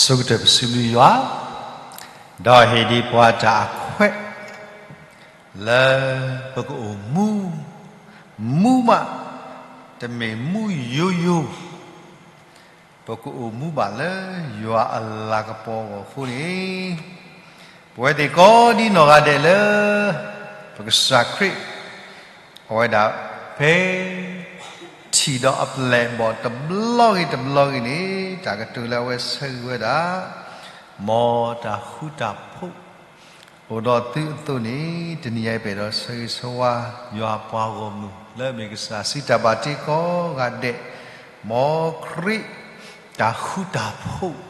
ဆိကတၢၢ်ပစံးဘျုးယွၤ, ဒီးဟ့ၣ်ဒံးပှၤတၢ်အခွဲး လၢပကအိၣ်မူ, မူဘၣ်, တမ့ၢ်မူယိယိ, ပကအိၣ်မူဘၣ်လၢယွၤအလၤကပီၤအဂီၢ်အဃိန့ၣ်, ပဝဲသ့ၣ်ကိးဒံနီၢ်ဂၤဒဲးလၢ ပကစၢ်ခရံာ် အဝဲဒၣ်ဖဲ ထံၣ်ဒီးအပျဲၢ်အဘီၣ်တဘျီဂ့ၤတဘျီဂ့ၤန့ၣ် တၢ်ကတိၤလၢအဝဲဆၢဂ့ၤဝဲဒၣ်, မ်တၢ်ဃူတၢ်ဖိး အိၣ်ဒီးသုအသိးန့ၣ် တနံၤအံၤပအဲၣ်ဒိးဆၢဂ့ၤဆၢဝါ ယွၤပှၤဂီၢ်မုၢ် လၢအမ့ၢ်ကစၢ်စံးတၢ်ဘၣ်တ့ကိးဂၤဒဲး, မ်ခရံာ် တၢ်ဃူတၢ်ဖိး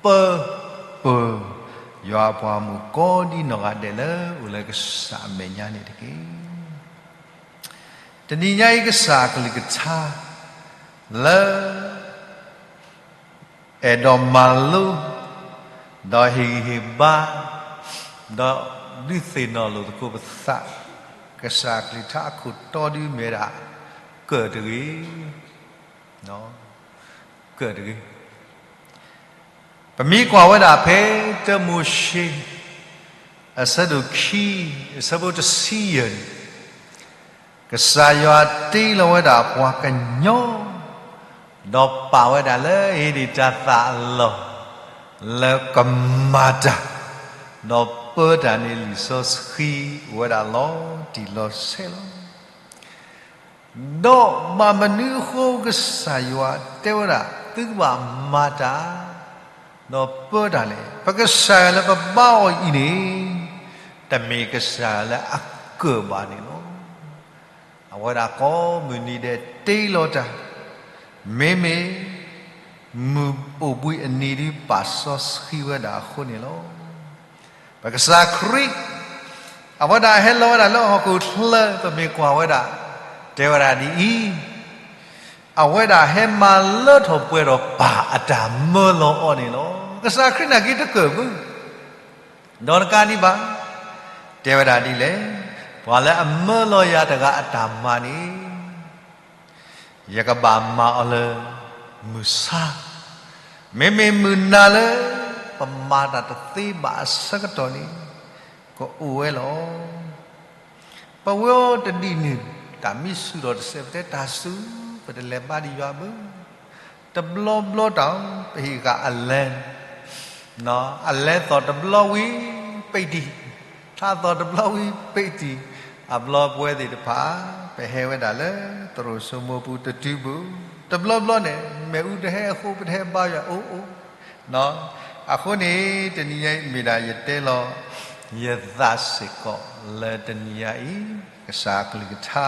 ပၢ, ပၢ, ယွၤအပှၤဂီၢ်မုၢ်ကိးဒံနီၢ်ဂၤဒဲးလၢအိၣ်လၢကစၢ်အမဲာ်ညါန့ၣ်တက့ၢ်. တနံၤညါအံၤကစၢ်အကလုၢ်ကထါ လၢ အဲၣ်ဒိးမၤလိ, ဒီးဟ့ၣ်ဂံၢ်ဟ့ၣ်ဘါ, ဒီးဒုးသ့ၣ်နီၣ်လိာ်သကိးပသး, ကစၢ်အကလုၢ်ကထါအခိၣ်တီဒုးမ့ၢ်ဝဲဒၣ်, ကၢၢ်တဂ့ၤ, ကၢၢ်တဂ့ၤ. ပမ့ၢ်ကွၢ်ဝဲဒၣ်ဖဲ တၢမိၤၡ့ အဆၢဒိၣ်ခံ, အဆၢဖိတဆံယဲၢ်န့ၣ်, ကစၢ်ယွၤတ့လီၤဝဲဒၣ်ပှၤကညီ, ဒီးပာ်ဝဲဒၣ်လၢအဟ့ၣ်ဒံးတၢ်သးအလီၢ် လၢကမၤတၢ်, ဒီးပၢတၢ်န့ၣ်လံာ်စီဆှံအိၣ်ဝဲဒၣ်လီၤတံၢ်လီၤဆဲးလီၤ. ဒီးဘၣ်မနုၤအဃိကစၢ်ယွၤတဲဝဲဒၣ် သုကဘၣ်မၤတၢ်, ဒီးပၢတၢ်လဲၣ်. ပကစၢ်ယွၤလၢပဘါအီၤအံၤန့ၣ် တမ့ၢ်ကစၢ်ယွၤလၢအကၢၢ်ဘၣ်န့ၣ်လီၤ. အဝဲဒၣ်ကိးမုၢ်နံၤဒဲးတ့လီၤတၢ်, မ့မ့ၢ် မုၢ်အိၣ်ဘှံးအနံၤဒုးပာ်စီဆှံဝဲဒၣ်အဃိန့ၣ်လီၤ. ပကစၢ်ခရံာ် အဝဲဒၣ်ဟဲလီၤဝဲဒၣ်လၢဟီၣ်ခိၣ်ချၢ ပမ့ၢ်ကွၢ်ဝဲဒၣ်, တဲဝဲဒၣ်ဒ်အံၤ, အဝဲဒၣ်ဟဲမၤလၢထီၣ်ပှဲၤထီၣ်ပၢ်အတၢ်မၢလီၤအီၤန့ၣ်လီၤ. ကစၢ်ခရံာ်နာ်က့တကၢၢ်ဘၣ် ဒီးတကးဒံးဘၣ်, တဲဝဲဒၣ်ဒ်လဲၣ်, ပှၤလၢအမၢလီၤယၤတဂၤအတၢ်မၤန့ၣ် ယကဘၣ်မၤအီၤလၢမုၢ်ဆါ, မ့မ့ၢ်မုၢ်နၤလၢ ပမၤတၢ်တသ့ဘၣ်အဆၢကတီၢ်န့ၣ် ကအိၣ်ဝဲလီၤ. ပဝဲအိၣ်တဒ်န့ၣ် တၢ်မံဆူၣ်ထီၣ်တစဲး ပတဲတၢ်စူၤ ပတလဲၤဘါဒံးယွၤဘၣ်. တဘျီဘျီတၢ် ပဟ့ၣ်ဃာ်အလဲ, အလဲသီၣ်တဘျီဝံၤ ပံးတံၢ်, ထးသီၣ်တဘျီဝံၤ ပံးတံၢ်, အဘျီပဝဲသ့ၣ်တဖၣ် ပဟဲဝဲဒၣ်လၢသရိာ်စိမိပူၤတတုၤဘၣ်. တဘျီဘျီန့ၣ် မ့ၣ်အူတဟဲအဃိ ပတဟဲဘါယွၤအိၣ်အိၣ် အဃိန့ၣ် တနံၤညါအံၤမ့ၢ်ဒၣ်ယတဲလီၤ ယသးစ့ၢ်ကီးလၢတနံၤညါအံၤ ကစၢ်အကလုၢ်ကထါ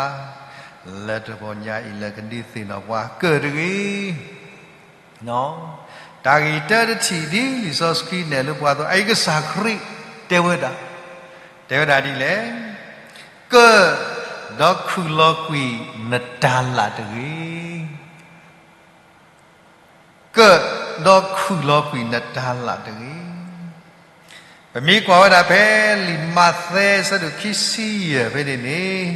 လၢတဂီၤညါအံၤလၢကဒုးသ့ၣ်နီၣ်ပှၤကၢၢ်တဂ့ၤ. တၢ်ဂ့ၢ်တၢတထံၣ်ဒ်လံာ်စီဆှံနဲၣ်လၢပှၤအသိး အအံၤကစၢ်ခရံာ်တဲဝဲဒၣ်, တဲဝဲဒၣ်ဒ်လဲၣ်, ကၢၢ်, ဒီးခူၣ်လီၤကွံာ်နတၤလၣ်တဂ့ၤ. ကၢၢ်, ဒီးခူၣ်လီၤကွံာ်နတၤလၣ်တဂ့ၤ. ပမ့ၢ်ကွၢ်ဝဲဒၣ်ဖဲလံာ်မးသဲ အဆၢဒိၣ်ခံဆံယဲၢ်ဖဲန့ၣ်န့ၣ်,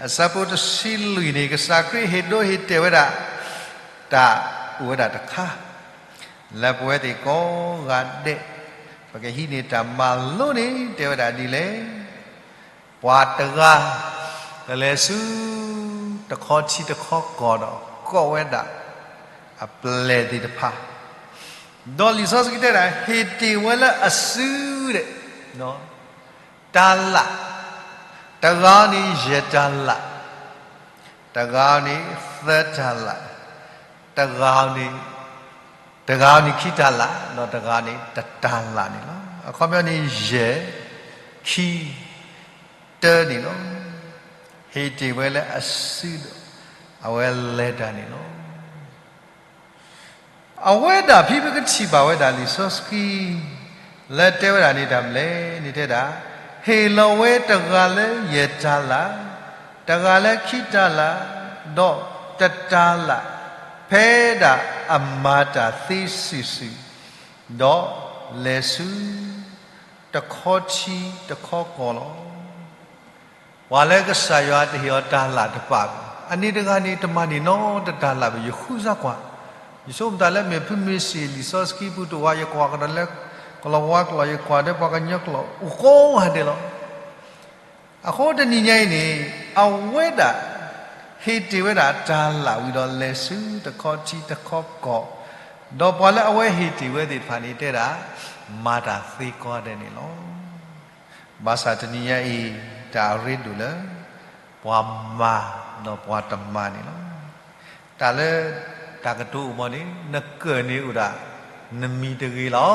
အဆၢဖိတဆံလွံၢ်န့ၣ် ကစၢ်ခရံာ်ဟ့ၣ်ဒိဟ့ၣ်တဲာ်ဝဲဒၣ် တၢ်အိၣ်ဝဲဒၣ်တခါ လၢပဝဲသ့ၣ်ကိးဂၤဒဲး ပကဟံးန့ၢ်တၢ်မၤလိန့ၣ် တဲဝဲဒၣ်ဒ်လဲၣ် ပှၤတဂၤ ကလဲၤဆူ တခီထံတခီကီၢ်ဒီး ကိးဝဲဒၣ် အပျဲၢ်သ့ၣ်တဖၣ်, ဒီးလံာ်စီဆှံတဲဒၣ် ဟ့ၣ်တ့ၢ်ဝဲလၢအစုဒဲး တၤလၣ်, တဂၤန့ၣ်ယဲၢ်တၤလၣ်, တဂၤန့ၣ်သၢတၤလၣ်, တဂၤန့ၣ် တဂၤန့ၣ်ခံတၤလၣ်, ဒီးတဂၤန့ၣ်တတၤလၣ်န့ၣ်လီၤ. အခီပညီန့ၣ် ယဲၢ်, ခံ, တၢန့ၣ်လီၤ. ဟ့ၣ်တ့ၢ်ဝဲလၢအစုဒီး အဝဲလဲၤတၢ်န့ၣ်လီၤ. အဝဲဒၣ်ဖဲပကထံၣ်ဘၣ်ဝဲဒၣ်လံာ်စီဆှံ လၢတဲဝဲဒၣ်န့ၣ်တၢ်မနုၤလဲၣ်န့ၣ်တဲဒၣ်, ဟ့ၣ်လီၤဝဲတဂၤလၢယဲၢ်တၤလၣ်, တဂၤလၢခံတၤလၣ်, ဒီးတတၤလၣ်, ဖဲဒၣ်အမၤတၢ်သ့စုာ်စုာ်, ဒီးလဲၤဆူ တခီထံတခီကီၢ်လီၤ. ပှၤလၢကစၢ်ယွၤတဟ့ၣ်အီၤတၤလၣ်တပာ်ဘၣ်, အန့ၣ်တဂၤန့ၣ်တမၤန့ၢ်နီတတၤလၣ်ဘၣ် ယဃုစၢ်ကွၢ်, ယဆိကမိၣ်တၢ်လၢမ့ၢ်ဖုမ့ၢ်စံး လံာ်စီဆှံပူၤတအိၣ်ဘၣ် ယကွၢ်ကဒီးလၢ ကလီၤဝါကျိာ် ယကွၢ်ဒီးပှၤကညီကျိာ် အိၣ်ကိးဂၤဒဲးလီၤ. အဃိတနံၤညါအံၤန့ၣ် အဝဲဒၣ် ဟ့ၣ်တ့ၢ်ဝဲဒၣ်တၢ်လၢ်ဝံၤဒီးလဲၤဆူတခီထံတခီကီၢ်, ဒီးပှၤလၢအဝဲဟ့ၣ်တ့ၢ်ဝဲသ့ၣ်တဖၣ်န့ၣ်တဲဒၣ် မၤတၢ်သ့ကိးဂၤဒဲးန့ၣ်လီၤ. ဘၣ်ဆၣ်တနံၤညါအံၤ တၢ်အရ့ဒိၣ်လၢ ပှၤမၤဒီးပှၤတမၤန့ၣ်လီၤ. တၢ်လၢ တၢ်ကတိၤအိၣ်မီန့ၣ် နကၢၢ်န့ၣ်အိၣ်ဒၣ် နမံၤတဂ့ၤလီၤ.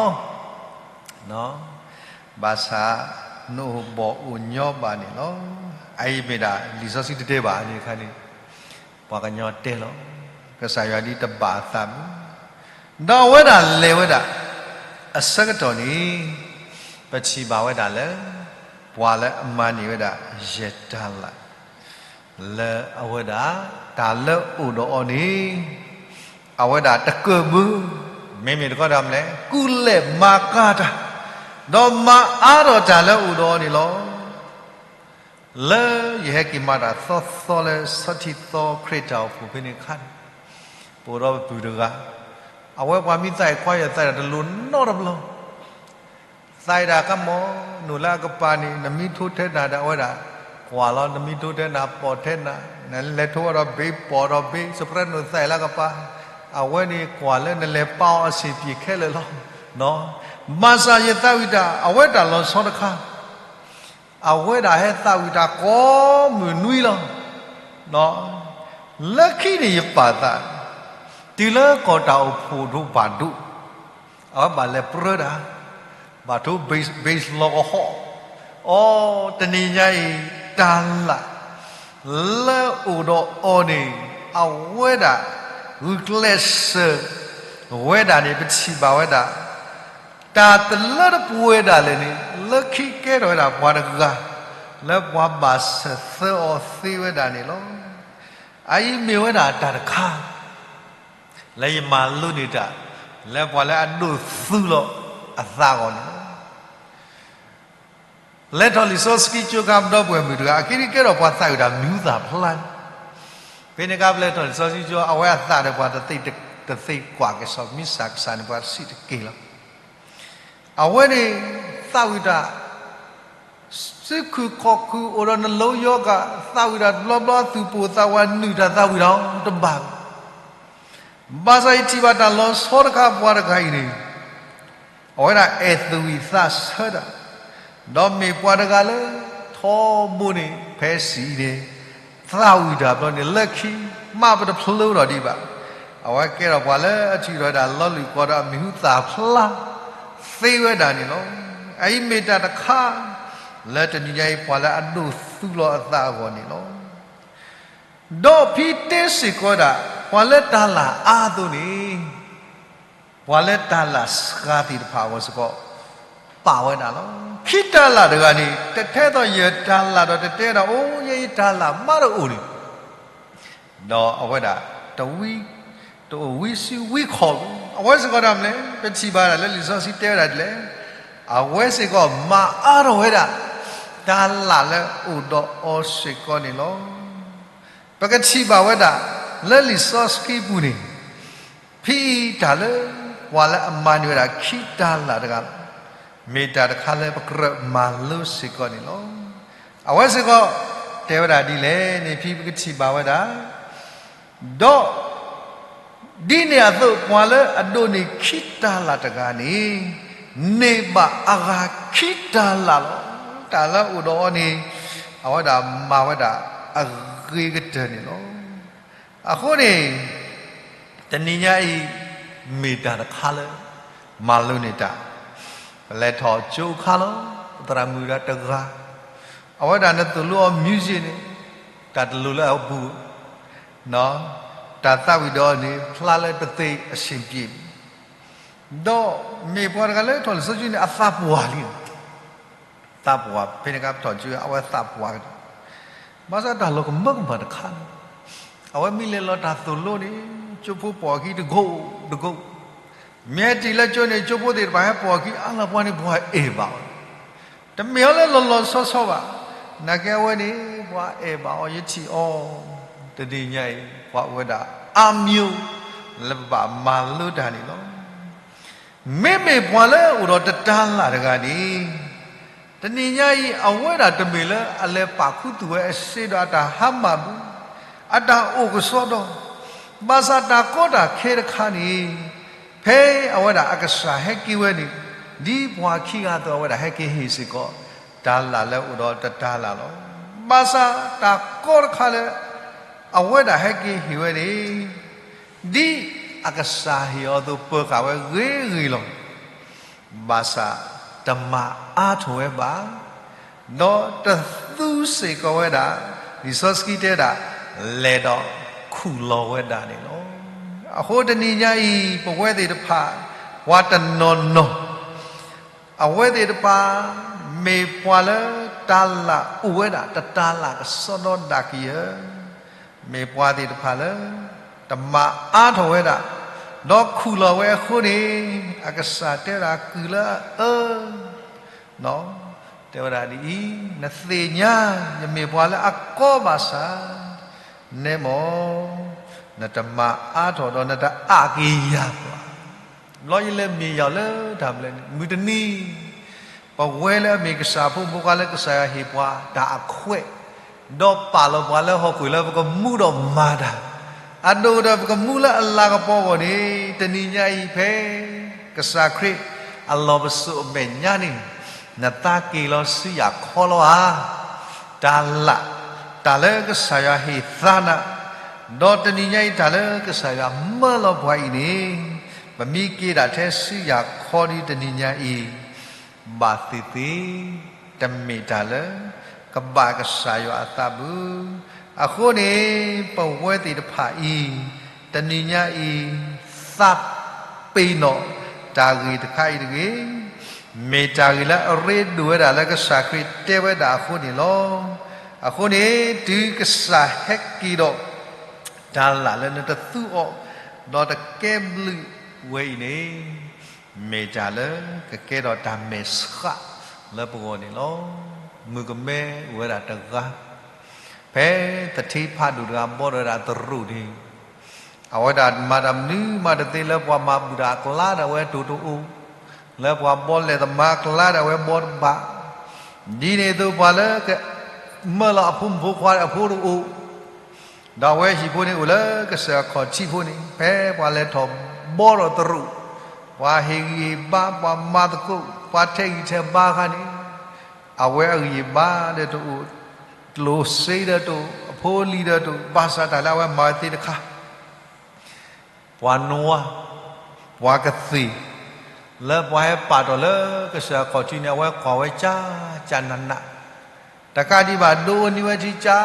ဘၣ်ဆၣ် နအိၣ်ဘီၣ်အိၣ်ညီဘၣ်န့ၣ်လီၤ. အအံၤမ့ၢ်ဒၣ်လံာ်စီဆှံတတဲဘၣ်န့ၣ်တခါန့ၣ် ပှၤကညီတဲလီၤ. ကစၢ်ယွၤဒ်တဘၣ်အသးမုၢ်, ဒီးအဝဲဒၣ်လဲၤဝဲဒၣ် အဆၢကတီၢ်န့ၣ် ပထံၣ်ဘၣ်ဝဲဒၣ်လၢ ပှၤလၢအမၤန့ၢ်ဝဲဒၣ် ယဲၢ်တၤလၣ် လၢအဝဲဒၣ် တၢ်လၢအိၣ်ဒီးအီၤန့ၣ် အဝဲဒၣ်တကၢၢ်ဘၣ်, မ့မ့ၢ်တခီတၢ်မနုၤလဲၣ် ကူၣ်လဲၤမၤကၤတၢ်, ဒီးမၤအါထီၣ်တၢ်လၢအိၣ်ဒီးအီၤန့ၣ်လီၤ. လၢယဟဲက့ၤမၤတၢ်သီသီလၢဆီထံသီခရံာ်တၢ်အိၣ်ဖှိၣ်ဖဲန့ၣ်အခါန့ၣ်, ပအိၣ်ဒီးပပုၢ်တဂၤ, အဝဲပှၤမ့ၢ်သးအံၤခွါယသးတလိၤနီတဘျီ သးအံၤဒၣ်ကမီၤ နုာ်လၢအကပၤန့ၣ် နမ့ၢ်ထိထဲနၤဒီးအဝဲဒၣ် ကွၢ်လီၤ နမ့ၢ်ထိထဲနၤ ပိာ်ထဲနၤ, နလဲၤထိဒီးဘ့ ပိာ်ဒီးဘ့ စပရဲးနုာ်သးအံၤလၢကပၤ, အဝဲန့ၣ်ကွၢ်လၢနလဲၤပာ်အီၤအဆံးပျံၤခဲလၢာ်လီၤ. ဘၣ်ဆၣ်ယသးဝံၣ်တၢ် အဝဲတၢ်လီၤဆီတခါ အဝဲဒၣ်ဟဲသးဝံၣ်တၢ်ကိးမုၢ်နွံလီၤ. လၢခံန့ၣ်ယပာ်သး, တုၤလၢကီၢ်တၢ်အိၣ်ဖှိၣ်ဒိၣ်ဘၣ်ဒိၣ်, အဝဲဘၣ်လဲၤပြၢတၢ်, ဘၣ်ထိ bass လီၤကဟီၣ်, အိ တနံၤညါအံၤ တၤလၣ် လၢအိၣ်ဒီးအီၤန့ၣ် အဝဲဒၣ် ဂုာ်ကျဲးစၢးဝဲဒၣ်န့ၣ် ပထံၣ်ဘၣ်ဝဲဒၣ် တၢ်တလၢတပှဲၤဒၣ်လဲာ်န့ၣ် လၢခံကဲထီၣ်ဝဲဒၣ်ပှၤတဂၤ လၢပှၤဘၣ်စၢၤသၢအီၤသ့ဝဲဒၣ်န့ၣ်လီၤ. အအံၤမ့ၢ်ဝဲဒၣ်တၢ်တခါ လၢယမၤလိန့ၢ်တၢ် လၢပှၤလၢအဒိးသူလီၤအသးအဂီၢ်န့ၣ်လီၤ. ပလဲၤထီၣ်လံာ်စီဆှံကၠိခါ ပဒီပုၢ်ဝဲၢ်မုၣ်တဂၤ အခံန့ၣ်ကဲထီၣ်ပှၤသးဝံၣ်တၢ်မံၤဟူသၣ်ဖျါန့ၣ်, ဖဲန့ၣ်အခါပလဲၤထီၣ်လံာ်စီဆှံကၠိ အဝဲအသးဒီးပှၤတသ့ တသ့ကွၢ်က့ၤစီၤမံစၢ်ကစၢ်န့ၣ် ပှၤတဆံးတက့ၢ်လီၤ. အဝဲန့ၣ် သးဝံၣ်တၢ် စုၣ်ခုၣ်ခီၣ်ခုၣ် အိၣ်ဒီးနလိယီၤကၣ် သးဝံၣ်တၢ်တဘျီဘျီ သူၣ်ပိၢ်သးဝး နုာ်တၢ်သးဝံၣ်ဒီးတဘၣ် ဘၣ်ဆၣ်ယထံၣ်ဘၣ်တၢ်လီၤဆီတခါ ပှၤတဂၤအံၤန့ၣ် အဝဲဒၣ်အဲၣ်သဝံၣ်သးဆၢတၢ်, ဒီးမ့ၢ်ပှၤတဂၤလၢ ထီဘိန့ၣ် ဖဲစံးန့ၣ် သးဝံၣ်တၢ်ဘျီန့ၣ် လၢခံ မ့ၢ်ပတဖျိဒီးဒံးဘၣ်, အဝဲကဲထီၣ်ပှၤလၢအထံၣ်ထီၣ်ဝဲဒၣ်လီၤလုၢ်ကွီၢ်ဒီးအမံၤဟူသၣ်ဖျါ သ့ဝဲဒၣ်န့ၣ်လီၤ. အအံၤမ့ၢ်တၢ်တခါ လၢတနံၤညါအံၤ ပှၤလၢအဒိးသူလီၤအသးအဂီၢ်န့ၣ်လီၤ. ဒီးဖဲတဲစ့ၢ်ကီးဝဲဒၣ် ပှၤလၢတၤလၣ်အါအသိးန့ၣ် ပှၤလၢတၤလၣ်စှၤသ့ၣ်တဖၣ်အဂီၢ်စ့ၢ်ကီး ပာ်ဝဲဒၣ်လီၤ. ခံတၤလၣ်တဂၤန့ၣ် တထဲသိးယတၤလၣ်ဒီးတတဲဒၣ် အိ ယဲယတၤလၣ်မးတအိၣ်န့ၣ် ဒီးအဝဲဒၣ် တဝံ တအိၣ်ဝံစုဝံခီၣ်ဘၣ်. အဝဲစ့ၢ်ကီးဒၣ်မနုၤလဲၣ် ပထံၣ်ဘၣ်ဒၣ်လၢလံာ်စီဆှံတဲဝဲဒၣ်ဒ်လဲၣ်, အဝဲစ့ၢ်ကီးမၤအါထီၣ်ဝဲဒၣ် တၤလၣ်လၢအိၣ်ဒီးအီၤစ့ၢ်ကီးန့ၣ်လီၤ. ပကထံၣ်ဘၣ်ဝဲဒၣ် လၢလံာ်စီဆှံပူၤန့ၣ် ဖဲအံၤတၢ်လၢ ပှၤလၢအမၤန့ၢ်ဝဲဒၣ်ခံတၤလၣ်တဂၤလီၤ. မ့ၢ်တၢ်တခါလၢပကြၢးမၤလိစ့ၢ်ကီးန့ၣ်လီၤ. အဝဲစ့ၢ်ကီး တဲဝဲဒၣ်ဒ်လဲၣ်န့ၣ် ဖဲပကထံၣ်ဘၣ်ဝဲဒၣ် ဒီး ဒ်န့ၣ်အသိး ပှၤလၢအဒိးန့ၢ်ခံတၤလၣ်တဂၤန့ၣ် န့ၢ်ဘၣ်အဂၤခံတၤလၣ်လီၤ. တၢ်လၢအအိၣ်ဒီးအီၤန့ၣ် အဝဲဒၣ်မၤဝဲဒၣ်အဂ့ၤကတၢၢ်န့ၣ်လီၤ. အဃိန့ၣ် တနံၤညါအံၤ မ့ၢ်တၢ်တခါလၢ မၤလိန့ၢ်တၢ်, ပလဲၤထီၣ်ကၠိခါလီၤ, ပသရၣ်မုၣ်ဒၣ်တဂၤ, အဝဲဒၣ်နသိၣ်လိအီၤ music န့ၣ် တၢ်တလိၤလၢအပူၤ, တၢ်သးဝံၣ်ဒီးအီၤန့ၣ် ဖျါလၢတသ့အဆ့ၣ်ပျ့ၤ, ဒီးမ့ၢ်ပှၤတဂၤလၢထီၣ်လံာ်စီဆှံန့ၣ် အသးပှၢ်လံ သးပှၢ် ဖဲန့ၣ်အခါပထီၣ်ကၠိ အဝဲသးပှၢ်ကဒီး, ဘၣ်ဆၣ်တၢ်လီၤကမၢကမၣ်တခါန့ၣ်, အဝဲမ့ၢ်လဲၤလီၤတၢ်သိၣ်လိန့ၣ် ကၠိဖိပိာ်အခံတကိးတကိး, မ့ၢ်ဟဲတုၤလၢကၠိန့ၣ် ကၠိဖိသ့ၣ်တဖၣ်ဟဲပိာ်အခံအါလီၤ ပှၤန့ၣ်ပှၤအဲၣ်ဘၣ်အီၤ, တမ့ၢ်အီၤလၢလီၤလီၤဆီဆီဘၣ်, နာ်က့အဝဲန့ၣ် ပှၤအဲၣ်ဘၣ်အီၤ ယထံၣ်အီၤ, တနံၤညါအံၤ ပှၤအိၣ်ဝဲဒၣ်အါမံၤ လၢပဘၣ်မၤလိတၢ်န့ၣ်လီၤ. မ့မ့ၢ်ပှၤလၢအအိၣ်ဒီးတတၤလၣ်တဂၤန့ၣ်, တနံၤညါအံၤ အဝဲဒၣ်တမ့ၢ်လၢအလဲၤပာ်ခူသူၣ်ဝဲအစ့ဒီးအတၢ်ဟါမၢ်ဘၣ်, အတၢ်အိၣ်ကစီဒီ, ဘၣ်ဆၣ်တၢ်ကီတၢ်ခဲတခါန့ၣ်, ဖဲအဝဲဒၣ်အကစၢ်ဟဲက့ၤဝဲန့ၣ်, ဒ်ပှၤခံဂၤအသိးအဝဲဒၣ်ဟဲက့ၤဟ့ၣ်စ့ၢ်ကီး တၤလၣ်လၢအအိၣ်ဒီးတတၤလၣ်လီၤ. ဘၣ်ဆၣ်တၢ်ကီတခါလၢ အဝဲဒၣ်ဟဲက့ၤဟ့ၣ်ဝဲန့ၣ်, ဒ်အကစၢ်ဟ့ၣ်အီၤအသိး ပၢၤဃာ်ဝဲဂ့ၤဂ့ၤလီၤ. ဘၣ်ဆၣ်တမၤအါထီၣ်ဝဲဘၣ်, ဒီးတသူစ့ၢ်ကီးဝဲဒၣ်, လံာ်စီဆှံတဲဒၣ်, လဲၤဒီးခူၣ်လီၤဝဲဒၣ်န့ၣ်လီၤ. အဃိတနံၤညါအံၤ ပဝဲသ့ၣ်တဖၣ် ပှၤတနီၤနီၤ အဝဲသ့ၣ်တဖၣ် မ့ၢ်ပှၤလၢတၤလၣ်အိၣ်ဝဲဒၣ် တတၤလၣ်ကစီဒီဒၣ်ကယၢၤ, မ့ၢ်ပှၤသ့ၣ်တဖၣ်လၢ တမၤအါထီၣ်ဝဲဒၣ်, ဒီးခူၣ်လီၤဝဲအဃိန့ၣ်, အကစၢ်တဲဝဲဒၣ် ကုၢ်လၢအအၢ တဲဝဲဒၣ်ဒ်အံၤ, နသ့ၣ်ညါ ယမ့ၢ်ပှၤလၢအကီဘၣ်ဆၣ်, နဲမ့ၢ် နတမၤအါထီၣ်ဒီးနတအးက့ၤယၤဘၣ်. ဘျီယလဲၤမ့ၢ်ယၤလၢတၢ်ဘျဲၣ်န့ၣ် မုၢ်တနံၤ ပဝဲလၢအမ့ၢ်ကစၢ်ဖိမုၣ်ဖိခွါလၢကစၢ်ယွၤဟ့ၣ်ပှၤတၢ်အခွဲး, ဒီးပာ်လီၤပှၤလၢဟီၣ်ခိၣ်လၢပကမူဒီးမၤတၢ်, အဒိၣ်ဒီးပကမူလၢအလၤကပီၤအဂီၢ်န့ၣ်, တနံၤညါအံၤဖဲ ကစၢ်ခရံာ်အလီၢ်ပစိာ်အမဲာ်ညါန့ၣ်, နသးက့ၤလီၤဆူယၤခီလီၤဧါ. တၤလၣ်, တၢ်လၢကစၢ်ယွၤဟ့ၣ်သါနၤ, ဒီးတနံၤညါအံၤတၢ်လၢကစၢ်ယွၤမၢလီၤပှၤအံၤန့ၣ်, ပမ့ၢ်က့ၤဒၣ်ထဲဆူယၤခီဒ်တနံၤညါအံၤ, ဘၣ်သ့ၣ်သ့ၣ် တမ့ၢ်တၢ်လၢ ကဘၣ်ကစၢ်ယွၤအသးဘၣ်. အဃိန့ၣ် ပဝဲသ့ၣ်တဖၣ်အံၤ တနံၤညါအံၤ သးပ့ၤနီၣ်တၢ်ဂ့ၢ်တခါအံၤတဂ့ၤ, မ့ၢ်တၢ်ဂ့ၢ်လၢအရ့ဒိၣ်ဝဲဒၣ်လၢကစၢ်ခရံာ်တဲဝဲဒၣ်အဃိန့ၣ်လီၤ. အဃိန့ၣ် တုၤကစၢ်ဟဲက့ၤဒီး တၤလၣ်လၢနတသူအီၤ ဒီးတကဲဘျုးဝဲအံၤန့ၣ်, မ့ၢ်တၢ်လၢကကဲထီၣ်တၢ်မဲာ်ဆှးလၢပဂီၢ်န့ၣ်လီၤ. မုၣ်ကမဲအိၣ်ဝဲဒၣ်တဂၤ, ဖဲသထ့ဖးဒိၣ်တဂၤဘီထီၣ်ဝဲဒၣ်သရူးန့ၣ်, အဝဲဒၣ်မၤတၢ်မနုၤမးတသ့လၢပှၤမၤဘူၣ်တၢ်အကျါဒီးအဝဲတိၢ်တအိၣ်, လၢပှၤဘီလဲၤသမါအကျါဒီးအဝဲဘီတဘၣ်, ဒ်န့ၣ်အသိးပှၤလၢ မၢလီၤအဖိမုၣ်ဖိခွါဒီးအဖိတအိၣ် ဒီးအဝဲဟံၣ်ဖိန့ၣ်အိၣ်လၢကစၢ်အခီၣ်ထံးဖိန့ၣ်, ဖဲပှၤလဲၤထီၣ်ဘီထီၣ်သရူး, ပှၤဟ့ၣ်ဂံၢ်ဟ့ၣ်ဘါ, ပှၤမၤသကိး, ပှၤထဲးဂံၢ်ထဲးဘါအခါန့ၣ်, အဝဲအဂံၢ်အဘါဒီးတအိၣ်, ကျိၣ်စ့ဒီးတအိၣ်, အဖိအလံၤဒီးတအိၣ်, ဘၣ်ဆၣ်တၢ်လၢအဝဲမၤဝဲသ့ၣ်တခါ ပှၤနွါ, ပှၤကသ့ၣ်, လၢပှၤဟဲပာ်ထီၣ်လၢကစၢ်အခီၣ်ထံးန့ၣ် အဝဲကွၢ်ဝဲကၢ်ကၢ်နးနး, တကးဒံးဘၣ်ဒိးန့ၢ်ဝဲထံကၢ်